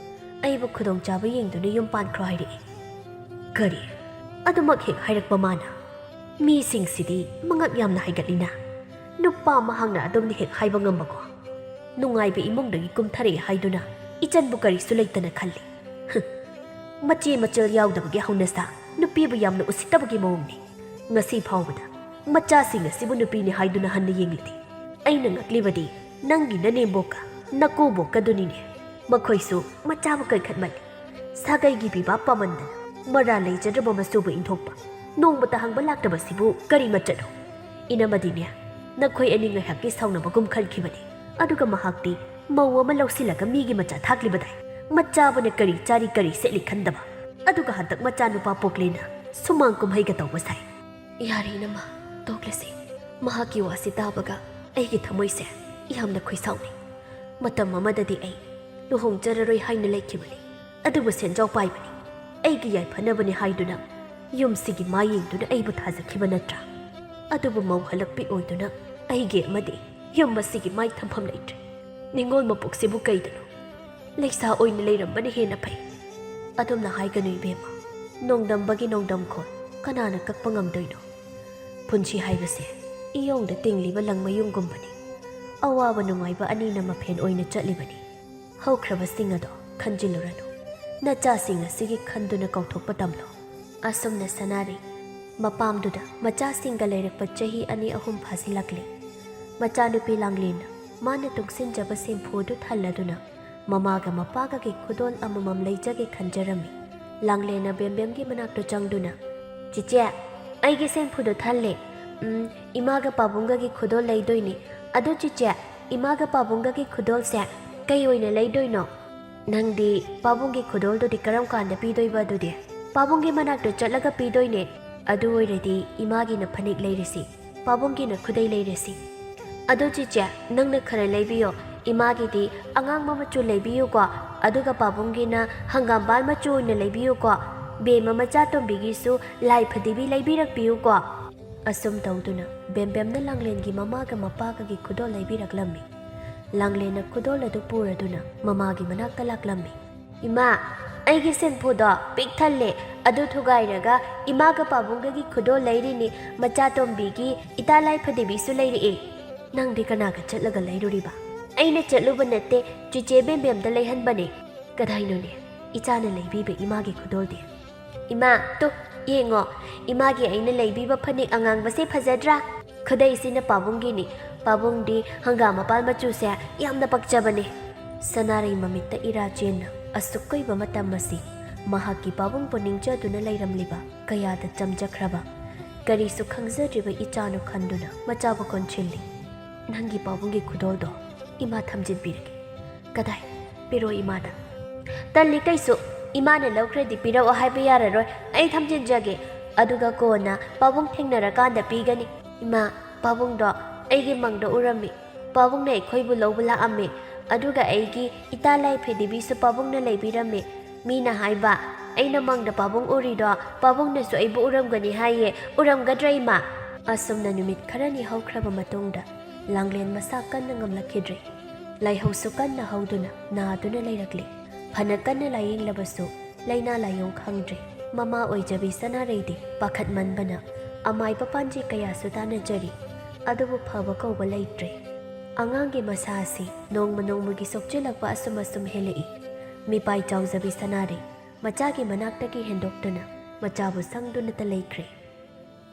ꯑꯩꯕꯨ ꯈꯨꯗꯣꯡꯆꯥꯕ ꯌꯦꯡꯗꯨꯅ ꯌꯨꯝ ꯄꯥꯟꯈ꯭ꯔꯣ ꯍꯥꯏꯔꯛꯏ꯫" "ꯀꯔꯤ? ꯑꯗꯨꯃꯛ ꯍꯦꯛ ꯍꯥꯏꯔꯛꯄ ꯃꯥꯅ? ꯃꯤꯁꯤꯡꯁꯤꯗꯤ ꯃꯉꯛ ꯌꯥꯝꯅ ꯍꯥꯏꯒꯠꯂꯤꯅ꯫ ꯅꯨꯄꯥ ꯃꯍꯥꯛꯅ ꯑꯗꯨꯝꯅ ꯍꯦꯛ ꯍꯥꯏꯕ ꯉꯝꯕꯀꯣ꯫ ꯅꯨꯡꯉꯥꯏꯕ ꯏꯃꯨꯡꯗꯒꯤ ꯀꯨꯝꯊꯔꯛꯑꯦ ꯍꯥꯏꯗꯨꯅ ꯏꯆꯟꯕꯨ ꯀꯔꯤꯁꯨ ꯂꯩꯇꯅ ꯈꯜꯂꯤ꯫ ꯍꯨꯝ꯫ ꯃꯆꯦ ꯃꯆꯜ ꯌꯥꯎꯗꯕꯒꯤ ꯍꯧꯅꯁꯥ, ꯅꯨꯄꯤꯕꯨ ꯌꯥꯝꯅ ꯎꯁꯤꯠꯇꯕꯒꯤ ꯃꯑꯣꯡꯅꯤ꯫ ꯉꯁꯤ ꯐꯥꯎꯕꯗ ꯃꯆꯥꯁꯤꯡ ꯑꯁꯤꯕꯨ ꯅꯨꯄꯤꯅꯤ ꯍꯥꯏꯗꯨꯅ ꯍꯟꯅ ꯌꯦꯡꯂꯨꯗꯦ꯫ ꯑꯩꯅ ꯉꯛꯂꯤꯕꯗꯤ ꯅꯪꯒꯤ ꯅꯅꯦꯝꯕꯣꯛꯀ ꯅꯀꯨꯕꯣꯛꯀꯗꯨꯅꯤꯅꯦ꯫ ꯃꯈꯣꯏꯁꯨ ꯃꯆꯥꯕꯨ ꯀꯟꯈꯠꯃꯜꯂꯤ꯫ ꯁꯥꯒꯩꯒꯤ ꯄꯤꯕꯥ ꯄꯥꯃꯟꯗꯅ ꯃꯔꯥ ꯂꯩꯖꯗ꯭ꯔꯕ ꯃꯆꯨꯕꯨ ꯏꯟꯊꯣꯛꯄ꯫ ꯅꯣꯡꯃꯇ ꯍꯪꯕ ꯂꯥꯛꯇꯕꯁꯤꯕꯨ ꯀꯔꯤ ꯃꯆꯠꯅꯣ? ꯏꯅꯝꯃꯗꯤꯅꯦ, ꯅꯈꯣꯏ ꯑꯅꯤ ꯉꯥꯏꯍꯥꯛꯀꯤ ꯁꯥꯎꯅꯕꯒꯨꯝ ꯈꯟꯈꯤꯕꯅꯤ꯫ ꯑꯗꯨꯒ ꯃꯍꯥꯛꯇꯤ ꯃꯧ ꯑꯃ ꯂꯧꯁꯤꯜꯂꯒ ꯃꯤꯒꯤ ꯃꯆꯥ ꯊꯥꯛꯂꯤꯕꯗꯥꯏ꯫ ꯃꯆꯥꯕꯨꯅ ꯀꯔꯤ ꯆꯥꯔꯤ ꯀꯔꯤ ꯁꯦꯠꯂꯤ ꯈꯟꯗꯕ꯫ ꯑꯗꯨꯒ ꯍꯟꯗꯛ ꯃꯆꯥꯅꯨꯄꯥ ꯄꯣꯛꯂꯦꯅ ꯁꯨꯃꯥꯡ ꯀꯨꯝꯍꯩꯒ ꯇꯧꯕ ꯁꯥꯏ꯫ ꯌꯥꯔꯦ ꯏꯅꯝꯃ, ꯇꯣꯛꯂꯁꯤ꯫ ꯃꯍꯥꯛꯀꯤ ꯋꯥꯁꯤ ꯇꯥꯕꯒ ꯑꯩꯒꯤ ꯊꯃꯣꯏꯁꯦ ꯌꯥꯝꯅ ꯈꯣꯏꯁꯥꯎꯅꯩ꯫ ꯃꯇꯝ ꯑꯃꯗꯗꯤ ꯑꯩ ꯂꯨꯍꯣꯡꯖꯔꯔꯣꯏ ꯍꯥꯏꯅ ꯂꯩꯈꯤꯕꯅꯤ꯫ ꯑꯗꯨꯕꯨ ꯁꯦꯟꯖꯥꯎ ꯄꯥꯏꯕꯅꯤ, ꯑꯩꯒꯤ ꯌꯥꯏꯐꯅꯕꯅꯤ ꯍꯥꯏꯗꯨꯅ ꯌꯨꯝꯁꯤꯒꯤ ꯃꯥꯏ ꯌꯦꯡꯗꯨꯅ ꯑꯩꯕꯨ ꯊꯥꯖꯈꯤꯕ ꯅꯠꯇ꯭ꯔꯥ? ꯑꯗꯨꯕꯨ ꯃꯧ ꯍꯜꯂꯛꯄꯤ ꯑꯣꯏꯗꯨꯅ ꯑꯩꯒꯤ ꯑꯃꯗꯤ ꯌꯨꯝ ꯑꯁꯤꯒꯤ ꯃꯥꯏ ꯊꯝꯐꯝ ꯂꯩꯇ꯭ꯔꯦ꯫ ꯅꯤꯡꯉꯣꯜ ꯃꯄꯣꯛꯁꯤꯕꯨ ꯀꯩꯗꯅꯣ? ꯂꯩꯁꯥ ꯑꯣꯏꯅ ꯂꯩꯔꯝꯕꯅ ꯍꯦꯟꯅ ꯐꯩ꯫ ꯑꯗꯨꯝꯅ ꯍꯥꯏꯒꯅꯨ ꯏꯕꯦꯝꯃ꯫ ꯅꯣꯡꯗꯝꯕꯒꯤ ꯅꯣꯡꯗꯝꯈꯣꯟ ꯀꯅꯥꯅ ꯀꯛꯄ ꯉꯝꯗꯣꯏꯅꯣ? ꯄꯨꯟꯁꯤ ꯍꯥꯏꯕꯁꯦ ꯏꯌꯣꯡꯗ ꯇꯤꯡꯂꯤꯕ ꯂꯪꯃꯌꯨꯡꯒꯨꯝꯕꯅꯤ꯫ ꯑꯋꯥꯕ ꯅꯨꯡꯉꯥꯏꯕ ꯑꯅꯤꯅ ꯃꯐꯦꯟ ꯑꯣꯏꯅ ꯆꯠꯂꯤꯕꯅꯤ꯫ ꯍꯧꯈ꯭ꯔꯕꯁꯤꯡ ꯑꯗꯣ ꯈꯟꯖꯤꯜꯂꯨꯔꯅꯨ꯫ ꯅꯆꯥꯁꯤꯡ ꯑꯁꯤꯒꯤ ꯈꯟꯗꯨꯅ ꯀꯥꯎꯊꯣꯛꯄ ꯇꯝꯂꯣ꯫ ꯑꯁꯨꯝꯅ ꯁꯅꯥꯔꯩ ꯃꯄꯥꯝꯗꯨꯗ ꯃꯆꯥꯁꯤꯡꯒ ꯂꯩꯔꯛꯄ ꯆꯍꯤ ꯑꯅꯤ ꯑꯍꯨꯝ ꯐꯥꯖꯤꯜꯂꯛꯂꯦ꯫ ꯃꯆꯥꯅꯨꯄꯤ ꯂꯥꯡꯂꯦꯟꯅ ꯃꯥꯅ ꯇꯨꯡꯁꯤꯟꯖꯕ ꯁꯦꯝꯐꯨ ꯑꯗꯨ ꯊꯜꯂꯗꯨꯅ ꯃꯃꯥꯒ ꯃꯄꯥꯒꯒꯤ ꯈꯨꯗꯣꯜ ꯑꯃꯃꯝ ꯂꯩꯖꯒꯦ ꯈꯟꯖꯔꯝꯃꯤ꯫ ꯂꯥꯡꯂꯦꯟꯅ ꯕꯦꯝꯕꯦꯝꯒꯤ ꯃꯅꯥꯛꯇ ꯆꯪꯗꯨꯅ, "ꯆꯤꯆꯦ, ꯑꯩꯒꯤ ꯁꯦꯝꯐꯨꯗꯣ ꯊꯜꯂꯦ꯫ ꯎꯝ, ꯏꯃꯥꯒ ꯄꯥꯕꯨꯡꯒꯒꯤ ꯈꯨꯗꯣꯜ ꯂꯩꯗꯣꯏꯅꯤ꯫ ꯑꯗꯣ ꯆꯤꯆꯦ, ꯏꯃꯥꯒ ꯄꯥꯕꯨꯡꯒꯒꯤ ꯈꯨꯗꯣꯜꯁꯦ ꯀꯩ ꯑꯣꯏꯅ ꯂꯩꯗꯣꯏꯅꯣ?" "ꯅꯪꯗꯤ ꯄꯥꯕꯨꯡꯒꯤ ꯈꯨꯗꯣꯜꯗꯨꯗꯤ ꯀꯔꯝ ꯀꯥꯟꯗ ꯄꯤꯗꯣꯏꯕ ꯑꯗꯨꯗꯤ?" "ꯄꯥꯕꯨꯡꯒꯤ ꯃꯅꯥꯛꯇ ꯆꯠꯂꯒ ꯄꯤꯗꯣꯏꯅꯦ꯫ ꯑꯗꯨ ꯑꯣꯏꯔꯗꯤ ꯏꯃꯥꯒꯤꯅ ꯐꯅꯦꯛ ꯂꯩꯔꯁꯤ, ꯄꯥꯕꯨꯡꯒꯤꯅ ꯈꯨꯗꯩ ꯂꯩꯔꯁꯤ꯫ ꯑꯗꯣ ꯆꯤꯆꯦ, ꯅꯪꯅ ꯈꯔ ꯂꯩꯕꯤꯌꯣ꯫ ꯏꯃꯥꯒꯤꯗꯤ ꯑꯉꯥꯡꯕ ꯃꯆꯨ ꯂꯩꯕꯤꯌꯨꯀꯣ, ꯑꯗꯨꯒ ꯄꯥꯕꯨꯡꯒꯤꯅ ꯍꯪꯒꯥꯝꯄꯥꯜ ꯃꯆꯨ ꯑꯣꯏꯅ ꯂꯩꯕꯤꯌꯨꯀꯣ꯫ ꯕꯦꯝꯃ ꯃꯆꯥꯇꯣꯝꯕꯤꯒꯤꯁꯨ ꯂꯥꯏ ꯐꯗꯤꯕꯤ ꯂꯩꯕꯤꯔꯛꯄꯤꯌꯨꯀꯣ꯫" ꯑꯁꯨꯝ ꯇꯧꯗꯨꯅ ꯕꯦꯝꯕꯦꯝꯅ ꯂꯥꯡꯂꯦꯟꯒꯤ ꯃꯃꯥꯒ ꯃꯄꯥꯒꯒꯤ ꯈꯨꯗꯣꯜ ꯂꯩꯕꯤꯔꯛꯂꯝꯃꯤ꯫ ꯂꯥꯡꯂꯦꯟꯅ ꯈꯨꯗꯣꯜ ꯑꯗꯨ ꯄꯨꯔꯗꯨꯅ ꯃꯃꯥꯒꯤ ꯃꯅꯥꯛꯇ ꯂꯥꯛꯂꯝꯃꯤ꯫ "ꯏꯃꯥ, ꯑꯩꯒꯤ ꯁꯦꯝꯐꯨꯗꯣ ꯄꯤꯛ ꯊꯜꯂꯦ, ꯑꯗꯨ ꯊꯨꯒꯥꯏꯔꯒ ꯏꯃꯥꯒ ꯄꯥꯕꯨꯡꯒꯒꯤ ꯈꯨꯗꯣꯜ ꯂꯩꯔꯤꯅꯤ, ꯃꯆꯥꯇꯣꯝꯕꯤꯒꯤ ꯏꯇꯥ ꯂꯥꯏ ꯐꯗꯤꯕꯤꯁꯨ ꯂꯩꯔꯛꯑꯦ꯫" "ꯅꯪꯗꯤ ꯀꯅꯥꯒ ꯆꯠꯂꯒ ꯂꯩꯔꯨꯔꯤꯕ?" "ꯑꯩꯅ ꯆꯠꯂꯨꯕ ꯅꯠꯇꯦ, ꯆꯤꯆꯦ ꯕꯦꯝꯕꯦꯝꯗ ꯂꯩꯍꯟꯕꯅꯦ꯫" "ꯀꯗꯥꯏꯅꯣꯅꯦ ꯏꯆꯥꯅ ꯂꯩꯕꯤꯕ ꯏꯃꯥꯒꯤ ꯈꯨꯗꯣꯜꯗꯤ?" "ꯏꯃꯥ, ꯇꯨ, ꯌꯦꯡꯉꯣ, ꯏꯃꯥꯒꯤ ꯑꯩꯅ ꯂꯩꯕꯤꯕ ꯐꯅꯦꯛ ꯑꯉꯥꯡꯕꯁꯦ ꯐꯖꯗ꯭ꯔꯥ? ꯈꯨꯗꯩꯁꯤꯅ ꯄꯥꯕꯨꯡꯒꯤꯅꯤ꯫ ꯄꯥꯕꯨꯡꯗꯤ ꯍꯪꯒꯥꯝ ꯃꯄꯥꯜ ꯃꯆꯨꯁꯦ ꯌꯥꯝꯅ ꯄꯛꯆꯕꯅꯦ꯫" ꯁꯅꯥꯔꯩ ꯃꯃꯤꯠꯇ ꯏꯔꯥ ꯆꯦꯟꯅ ꯑꯁꯨꯛ ꯀꯨꯏꯕ ꯃꯇꯝ ꯑꯁꯤ ꯃꯍꯥꯛꯀꯤ ꯄꯥꯕꯨꯡꯕꯨ ꯅꯤꯡꯖꯗꯨꯅ ꯂꯩꯔꯝꯂꯤꯕ ꯀꯌꯥꯗ ꯆꯝꯖꯈ꯭ꯔꯕ, ꯀꯔꯤꯁꯨ ꯈꯪꯖꯗ꯭ꯔꯤꯕ ꯏꯆꯥꯅꯨ ꯈꯟꯗꯨꯅ ꯃꯆꯥꯕꯨ ꯀꯣꯟꯁꯤꯜꯂꯤ꯫ "ꯅꯪꯒꯤ ꯄꯥꯕꯨꯡꯒꯤ ꯈꯨꯗꯣꯜꯗꯣ ꯏꯃꯥ ꯊꯝꯖꯤꯟꯕꯤꯔꯒꯦ꯫" "ꯀꯗꯥꯏ? ꯄꯤꯔꯣ ꯏꯃꯥꯗ꯫" "ꯇꯜꯂꯤ ꯀꯩꯁꯨ, "ꯏꯃꯥꯅ ꯂꯧꯈ꯭ꯔꯗꯤ ꯄꯤꯔꯛꯑꯣ ꯍꯥꯏꯕ ꯌꯥꯔꯔꯣꯏ, ꯑꯩ ꯊꯝꯖꯤꯟꯖꯒꯦ꯫ ꯑꯗꯨꯒ ꯀꯣꯟꯅ ꯄꯥꯕꯨꯡ ꯊꯦꯡꯅꯔꯀꯥꯟꯗ ꯄꯤꯒꯅꯤ꯫ ꯏꯃꯥ, ꯄꯥꯕꯨꯡꯗꯣ ꯑꯩꯒꯤ ꯃꯪꯗ ꯎꯔꯝꯃꯤ꯫ ꯄꯥꯕꯨꯡꯅ ꯑꯩꯈꯣꯏꯕꯨ ꯂꯧꯕ ꯂꯥꯛꯑꯝꯃꯤ꯫ ꯑꯗꯨꯒ ꯑꯩꯒꯤ ꯏꯇꯥ ꯂꯥꯏꯐꯦꯗꯤꯕꯤꯁꯨ ꯄꯥꯕꯨꯡꯅ ꯂꯩꯕꯤꯔꯝꯃꯤ꯫ ꯃꯤꯅ ꯍꯥꯏꯕ, ꯑꯩꯅ ꯃꯪꯗ ꯄꯥꯕꯨꯡ ꯎꯔꯤꯗꯣ ꯄꯥꯕꯨꯡꯅꯁꯨ ꯑꯩꯕꯨ ꯎꯔꯝꯒꯅꯤ ꯍꯥꯏꯌꯦ꯫ ꯎꯔꯝꯒꯗ꯭ꯔꯥ, ꯏꯃꯥ?" ꯑꯁꯨꯝꯅ ꯅꯨꯃꯤꯠ ꯈꯔꯅꯤ ꯍꯧꯈ꯭ꯔꯕ ꯃꯇꯨꯡꯗ, ꯂꯥꯡꯂꯦꯟ ꯃꯁꯥ ꯀꯟꯅ ꯉꯝꯂꯛꯈꯤꯗ꯭ꯔꯦ꯫ ꯂꯥꯏꯍꯧꯁꯨ ꯀꯟꯅ ꯍꯧꯗꯨꯅ ꯅꯥꯗꯨꯅ ꯂꯩꯔꯛꯂꯤ꯫ ꯐꯅ ꯀꯟꯅ ꯂꯥꯏꯌꯦꯡꯂꯕꯁꯨ ꯂꯥꯏꯅꯥ ꯂꯥꯏꯌꯣꯡ ꯈꯪꯗ꯭ꯔꯦ꯫ ꯃꯃꯥ ꯑꯣꯏꯖꯕꯤ ꯁꯅꯥꯔꯩꯗꯤ ꯄꯥꯈꯠꯃꯟꯕꯅ ꯑꯃꯥꯏꯕ ꯄꯥꯟꯖꯤ ꯀꯌꯥꯁꯨ ꯇꯥꯟꯅꯖꯔꯤ, ꯑꯗꯨꯕꯨ ꯐꯕ ꯀꯧꯕ ꯂꯩꯇ꯭ꯔꯦ꯫ ꯑꯉꯥꯡꯒꯤ ꯃꯁꯥ ꯑꯁꯤ ꯅꯣꯡꯃ ꯅꯣꯡꯃꯒꯤ ꯁꯣꯛꯆꯤꯜꯂꯛꯄ ꯑꯁꯨꯝ ꯑꯁꯨꯝ ꯍꯦꯜꯂꯛꯏ꯫ ꯃꯤꯄꯥꯏ ꯆꯥꯎꯖꯕꯤ ꯁꯅꯥꯔꯩ ꯃꯆꯥꯒꯤ ꯃꯅꯥꯛꯇꯒꯤ ꯍꯦꯟꯗꯣꯛꯇꯨꯅ ꯃꯆꯥꯕꯨ ꯁꯪꯗꯨꯅꯇ ꯂꯩꯈ꯭ꯔꯦ꯫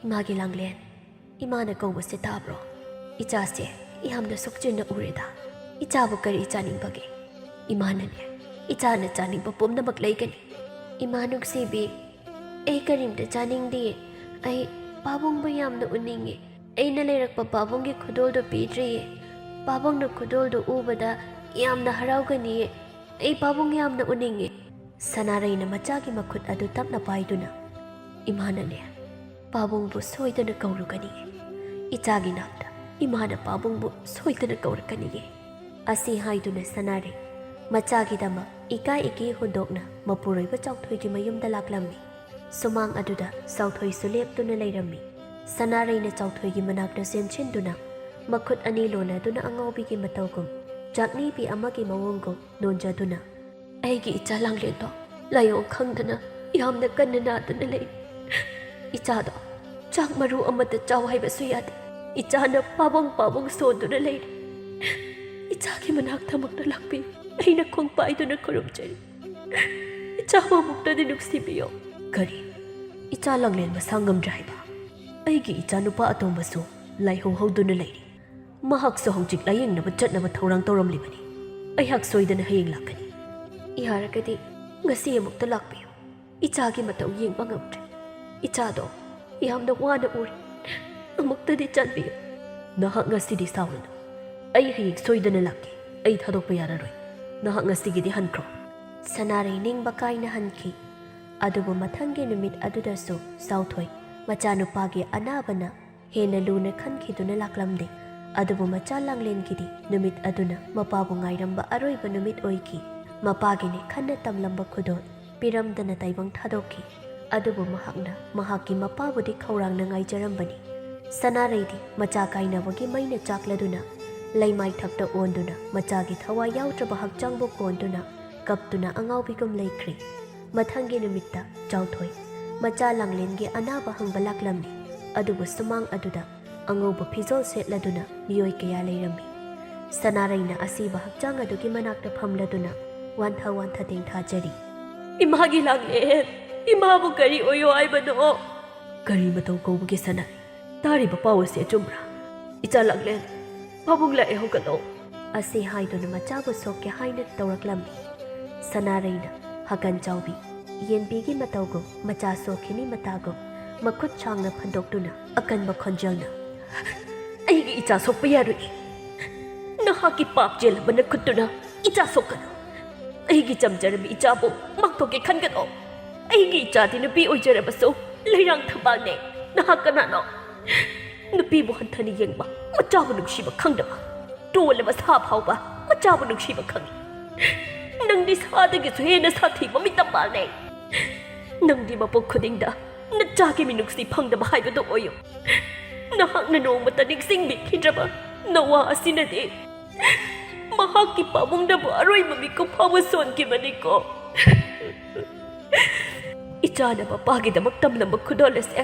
"ꯏꯃꯥꯒꯤ ꯂꯥꯡꯂꯦꯟ, ꯏꯃꯥꯅ ꯀꯧꯕꯁꯦ ꯇꯥꯕ꯭ꯔꯣ? ꯏꯆꯥꯁꯦ ꯌꯥꯝꯅ ꯁꯣꯛꯆꯤꯟꯅ ꯎꯔꯦꯗ꯫ ꯏꯆꯥꯕꯨ ꯀꯔꯤ ꯆꯥꯅꯤꯡꯕꯒꯦ? ꯏꯃꯥꯅꯅꯦ, ꯏꯆꯥꯅ ꯆꯥꯅꯤꯡꯕ ꯄꯨꯝꯅꯃꯛ ꯂꯩꯒꯅꯤ꯫" "ꯏꯃꯥ ꯅꯨꯡꯁꯤꯕꯤ, ꯑꯩ ꯀꯔꯤꯝꯇ ꯆꯥꯅꯤꯡꯗꯤꯌꯦ꯫ ꯑꯩ ꯄꯥꯕꯨꯡꯕꯨ ꯌꯥꯝꯅ ꯎꯅꯤꯡꯉꯦ꯫ ꯑꯩꯅ ꯂꯩꯔꯛꯄ ꯄꯥꯕꯨꯡꯒꯤ ꯈꯨꯗꯣꯜꯗꯨ ꯄꯤꯗ꯭ꯔꯤꯌꯦ꯫ ꯄꯥꯕꯨꯡꯅ ꯈꯨꯗꯣꯜꯗꯨ ꯎꯕꯗ ꯌꯥꯝꯅ ꯍꯔꯥꯎꯒꯅꯤꯌꯦ꯫ ꯑꯩ ꯄꯥꯕꯨꯡ ꯌꯥꯝꯅ ꯎꯅꯤꯡꯉꯦ꯫" ꯁꯅꯥꯔꯩꯅ ꯃꯆꯥꯒꯤ ꯃꯈꯨꯠ ꯑꯗꯨ ꯇꯞꯅ ꯄꯥꯏꯗꯨꯅ, "ꯏꯃꯥꯅꯅꯦ, ꯄꯥꯕꯨꯡꯕꯨ ꯁꯣꯏꯗꯅ ꯀꯧꯔꯨꯒꯅꯤꯌꯦ꯫ ꯏꯆꯥꯒꯤ ꯅꯥꯛꯇ ꯏꯃꯥꯅ ꯄꯥꯕꯨꯡꯕꯨ ꯁꯣꯏꯗꯅ ꯀꯧꯔꯛꯀꯅꯤꯌꯦ꯫" ꯑꯁꯤ ꯍꯥꯏꯗꯨꯅ ꯁꯅꯥꯔꯩ ꯃꯆꯥꯒꯤꯗꯃꯛ ꯏꯀꯥꯏ ꯏꯀꯤ ꯍꯨꯟꯗꯣꯛꯅ ꯃꯄꯨꯔꯣꯏꯕ ꯆꯥꯎꯊꯣꯏꯒꯤ ꯃꯌꯨꯝꯗ ꯂꯥꯛꯂꯝꯃꯤ꯫ ꯁꯨꯃꯥꯡ ꯑꯗꯨꯗ ꯆꯥꯎꯊꯣꯏꯁꯨ ꯂꯦꯞꯇꯨꯅ ꯂꯩꯔꯝꯃꯤ꯫ ꯁꯅꯥꯔꯩꯅ ꯆꯥꯎꯊꯣꯏꯒꯤ ꯃꯅꯥꯛꯇ ꯆꯦꯟꯁꯤꯟꯗꯨꯅ ꯃꯈꯨꯠ ꯑꯅꯤ ꯂꯣꯟꯅꯗꯨꯅ ꯑꯉꯥꯎꯕꯤꯒꯤ ꯃꯇꯧꯒꯨꯝ, ꯆꯥꯛꯅꯤꯄꯤ ꯑꯃꯒꯤ ꯃꯑꯣꯡꯒꯨꯝ ꯅꯣꯟꯖꯗꯨꯅ, "ꯑꯩꯒꯤ ꯏꯆꯥ ꯂꯥꯡꯂꯦꯟꯗꯣ ꯂꯥꯏꯑꯣꯡ ꯈꯪꯗꯅ ꯌꯥꯝꯅ ꯀꯟꯅ ꯅꯥꯗꯨꯅ ꯂꯩ꯫ ꯏꯆꯥꯗꯣ ꯆꯥꯛ ꯃꯔꯨ ꯑꯃꯠꯇ ꯆꯥꯎ ꯍꯥꯏꯕꯁꯨ ꯌꯥꯗꯦ꯫ ꯏꯆꯥꯅ ꯄꯥꯕꯨꯡ ꯄꯥꯕꯨꯡ ꯁꯣꯟꯗꯨꯅ ꯂꯩꯔꯦ꯫ ꯏꯆꯥꯒꯤ ꯃꯅꯥꯛꯇꯃꯛꯇ ꯂꯥꯛꯄꯤꯌꯨ꯫ ꯑꯩꯅ ꯈꯣꯡꯄꯥꯏꯗꯨꯅ ꯈꯨꯔꯨꯝꯖꯔꯤ꯫ ꯏꯆꯥꯕꯨ ꯑꯃꯨꯛꯇꯗꯤ ꯅꯨꯡꯁꯤꯕꯤꯌꯨ꯫" "ꯀꯔꯤ? ꯏꯆꯥ ꯂꯥꯡꯂꯦꯟ ꯃꯁꯥ ꯉꯝꯗ꯭ꯔꯦ ꯍꯥꯏꯕ? ꯑꯩꯒꯤ ꯏꯆꯥ ꯅꯨꯄꯥ ꯑꯇꯣꯝꯕꯁꯨ ꯂꯥꯏꯍꯧ ꯍꯧꯗꯨꯅ ꯂꯩꯔꯤ꯫ ꯃꯍꯥꯛꯁꯨ ꯍꯧꯖꯤꯛ ꯂꯥꯌꯦꯡꯅꯕ ꯆꯠꯅꯕ ꯊꯧꯔꯥꯡ ꯇꯧꯔꯝꯂꯤꯕꯅꯤ꯫ ꯑꯩꯍꯥꯛ ꯁꯣꯏꯗꯅ ꯍꯌꯦꯡ ꯂꯥꯛꯀꯅꯤ꯫ ꯌꯥꯔꯒꯗꯤ ꯉꯁꯤ ꯑꯃꯨꯛꯇ ꯂꯥꯛꯄꯤꯌꯨ꯫ ꯏꯆꯥꯒꯤ ꯃꯇꯧ ꯌꯦꯡꯕ ꯉꯝꯗ꯭ꯔꯦ꯫ ꯏꯆꯥꯗꯣ ꯌꯥꯝꯅ ꯋꯥꯅ ꯎꯔꯦ꯫ ꯑꯃꯨꯛꯇꯗꯤ ꯆꯠꯄꯤꯌꯨ꯫" "ꯅꯍꯥꯛ ꯉꯁꯤꯗꯤ ꯁꯥꯎꯔꯅꯨ꯫ ꯑꯩ ꯍꯌꯦꯡ ꯁꯣꯏꯗꯅ ꯂꯥꯛꯀꯦ꯫ ꯑꯩ ꯊꯥꯗꯣꯛꯄ ꯌꯥꯔꯔꯣꯏ꯫ ꯅꯍꯥꯛ ꯉꯁꯤꯒꯤꯗꯤ ꯍꯟꯈ꯭ꯔꯣ꯫" ꯁꯅꯥꯔꯩ ꯅꯤꯡꯕ ꯀꯥꯏꯅ ꯍꯟꯈꯤ꯫ ꯑꯗꯨꯕꯨ ꯃꯊꯪꯒꯤ ꯅꯨꯃꯤꯠ ꯑꯗꯨꯗꯁꯨ ꯆꯥꯎꯊꯣꯏ ꯃꯆꯥꯅꯨꯄꯥꯒꯤ ꯑꯅꯥꯕꯅ ꯍꯦꯟꯅ ꯂꯨꯅ ꯈꯟꯈꯤꯗꯨꯅ ꯂꯥꯛꯂꯝꯗꯦ꯫ ꯑꯗꯨꯕꯨ ꯃꯆꯥ ꯂꯥꯡꯂꯦꯟꯒꯤꯗꯤ ꯅꯨꯃꯤꯠ ꯑꯗꯨꯅ ꯃꯄꯥꯕꯨ ꯉꯥꯏꯔꯝꯕ ꯑꯔꯣꯏꯕ ꯅꯨꯃꯤꯠ ꯑꯣꯏꯈꯤ꯫ ꯃꯄꯥꯒꯤꯅꯦ ꯈꯟꯅ ꯇꯝꯂꯝꯕ ꯈꯨꯗꯣꯜ ꯄꯤꯔꯝꯗꯅ ꯇꯥꯏꯕꯪ ꯊꯥꯗꯣꯛꯈꯤ꯫ ꯑꯗꯨꯕꯨ ꯃꯍꯥꯛꯅ ꯃꯍꯥꯛꯀꯤ ꯃꯄꯥꯕꯨꯗꯤ ꯈꯧꯔꯥꯡꯅ ꯉꯥꯏꯖꯔꯝꯕꯅꯤ꯫ ꯁꯅꯥꯔꯩꯗꯤ ꯃꯆꯥ ꯀꯥꯏꯅꯕꯒꯤ ꯃꯩꯅ ꯆꯥꯛꯂꯗꯨꯅ, ꯂꯩꯃꯥꯏꯊꯛꯇ ꯑꯣꯟꯗꯨꯅ, ꯃꯆꯥꯒꯤ ꯊꯋꯥꯏ ꯌꯥꯎꯗ꯭ꯔꯕ ꯍꯛꯆꯥꯡꯕꯨ ꯀꯣꯟꯗꯨꯅ, ꯀꯞꯇꯨꯅ ꯑꯉꯥꯎꯕꯤꯒꯨꯝ ꯂꯩꯈ꯭ꯔꯦ꯫ ꯃꯊꯪꯒꯤ ꯅꯨꯃꯤꯠꯇ ꯆꯥꯎꯊꯣꯏ ꯃꯆꯥ ꯂꯥꯡꯂꯦꯟꯒꯤ ꯑꯅꯥꯕ ꯍꯪꯕ ꯂꯥꯛꯂꯝꯃꯤ꯫ ꯑꯗꯨꯕꯨ ꯁꯨꯃꯥꯡ ꯑꯗꯨꯗ ꯑꯉꯧꯕ ꯐꯤꯖꯣꯜ ꯁꯦꯠꯂꯗꯨꯅ ꯃꯤꯑꯣꯏ ꯀꯌꯥ ꯂꯩꯔꯝꯃꯤ꯫ ꯁꯅꯥꯔꯩꯅ ꯑꯁꯤꯕ ꯍꯛꯆꯥꯡ ꯑꯗꯨꯒꯤ ꯃꯅꯥꯛꯇ ꯐꯝꯂꯗꯨꯅ ꯋꯥꯟꯊ ꯋꯥꯟꯊ ꯇꯦꯡꯊꯥꯖꯔꯤ꯫ "ꯏꯃꯥꯒꯤ ꯂꯥꯡꯂꯦꯟ, ꯏꯃꯥꯕꯨ ꯀꯔꯤ ꯑꯣꯏꯌꯣ ꯍꯥꯏꯕꯅꯣ?" "ꯀꯔꯤ ꯃꯇꯧ ꯀꯧꯕꯒꯦ ꯁꯅꯥꯔꯩ? ꯇꯥꯔꯤꯕ ꯄꯥꯎ ꯑꯁꯤ ꯑꯆꯨꯝꯕ꯭ꯔꯥ? ꯏꯆꯥ ꯂꯥꯡꯂꯦꯟ, ꯄꯥꯕꯨꯡ ꯂꯥꯛꯑꯦ, ꯍꯧꯒꯠꯂꯣ!" ꯑꯁꯤ ꯍꯥꯏꯗꯨꯅ ꯃꯆꯥꯕꯨ ꯁꯣꯛꯀꯦ ꯍꯥꯏꯅ ꯇꯧꯔꯛꯂꯝꯃꯤ꯫ ꯁꯅꯥꯔꯩꯅ ꯍꯀꯟ ꯆꯥꯎꯕꯤ ꯌꯦꯟꯕꯤꯒꯤ ꯃꯇꯧꯒꯨꯝ, ꯃꯆꯥ ꯁꯣꯛꯈꯤꯅꯤ ꯃꯇꯥꯒꯨꯝ ꯃꯈꯨꯠ ꯁꯥꯡꯅ ꯐꯟꯗꯣꯛꯇꯨꯅ ꯑꯀꯟꯕ ꯈꯣꯟꯖꯦꯜꯅ, "ꯑꯩꯒꯤ ꯏꯆꯥ ꯁꯣꯛꯄ ꯌꯥꯔꯣꯏ꯫ ꯅꯍꯥꯛꯀꯤ ꯄꯥꯞ ꯆꯦꯜꯂꯕ ꯅꯈꯨꯠꯇꯨꯅ ꯏꯆꯥ ꯁꯣꯛꯀꯅꯨ꯫ ꯑꯩꯒꯤ ꯆꯝꯖꯔꯕ ꯏꯆꯥꯕꯨ ꯃꯥꯡꯊꯣꯛꯀꯦ ꯈꯟꯒꯅꯨ꯫ ꯑꯩꯒꯤ ꯏꯆꯥꯗꯤ ꯅꯨꯄꯤ ꯑꯣꯏꯖꯔꯕꯁꯨ ꯂꯩꯔꯥꯡ ꯊꯝꯕꯥꯜꯅꯦ꯫ ꯅꯍꯥꯛ ꯀꯅꯥꯅꯣ? ꯅꯨꯄꯤꯕꯨ ꯍꯟꯊꯅ ꯌꯦꯡꯕ, ꯃꯆꯥꯕꯨ ꯅꯨꯡꯁꯤꯕ ꯈꯪꯗꯕ, ꯇꯣꯜꯂꯕ ꯁꯥ ꯐꯥꯎꯕ ꯃꯆꯥꯕꯨ ꯅꯨꯡꯁꯤꯕ ꯈꯪꯏ꯫ ꯅꯪꯗꯤ ꯁꯥꯗꯒꯤꯁꯨ ꯍꯦꯟꯅ ꯁꯥꯊꯤꯕ ꯃꯤꯇꯝꯕꯥꯜꯅꯦ꯫ ꯅꯪꯗꯤ ꯃꯄꯣꯛ ꯈꯨꯗꯤꯡꯗ ꯅꯆꯥꯒꯤ ꯃꯤꯅꯨꯡꯁꯤ ꯐꯪꯗꯕ ꯍꯥꯏꯕꯗꯨ ꯑꯣꯏꯌꯨ꯫ ꯅꯍꯥꯛꯅ ꯅꯣꯡꯃꯇ ꯅꯤꯡꯁꯤꯡꯕꯤꯈꯤꯗ꯭ꯔꯕ ꯅꯋꯥ ꯑꯁꯤꯅꯗꯤ ꯃꯍꯥꯛꯀꯤ ꯄꯥꯕꯨꯡꯅꯕꯨ ꯑꯔꯣꯏꯕ ꯃꯤꯀꯨꯞ ꯐꯥꯎꯕ ꯁꯣꯟꯈꯤꯕꯅꯤꯀꯣ꯫ ꯏꯆꯥꯅ ꯃꯄꯥꯒꯤꯗꯃꯛ ꯇꯝꯂꯝꯕ ꯈꯨꯗꯣꯜ ꯑꯁꯦ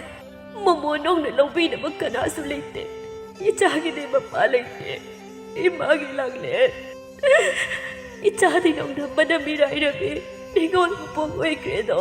ꯃꯃꯣꯟ ꯅꯧꯅ ꯂꯧꯕꯤꯅꯕ ꯀꯅꯥꯁꯨ ꯂꯩꯇꯦ꯫ ꯏꯆꯥꯒꯤꯗꯤ ꯃꯄꯥ ꯂꯩꯇꯦ꯫ ꯏꯃꯥꯒꯤ ꯂꯥꯡꯂꯦꯟ, ꯏꯆꯥꯗꯤ ꯅꯣꯡꯗꯝꯕꯅ ꯃꯤꯔꯥꯏꯔꯝꯃꯤ, ꯃꯤꯉꯣꯟ ꯃꯄꯣꯛ ꯑꯣꯏꯈ꯭ꯔꯦꯗꯣ꯫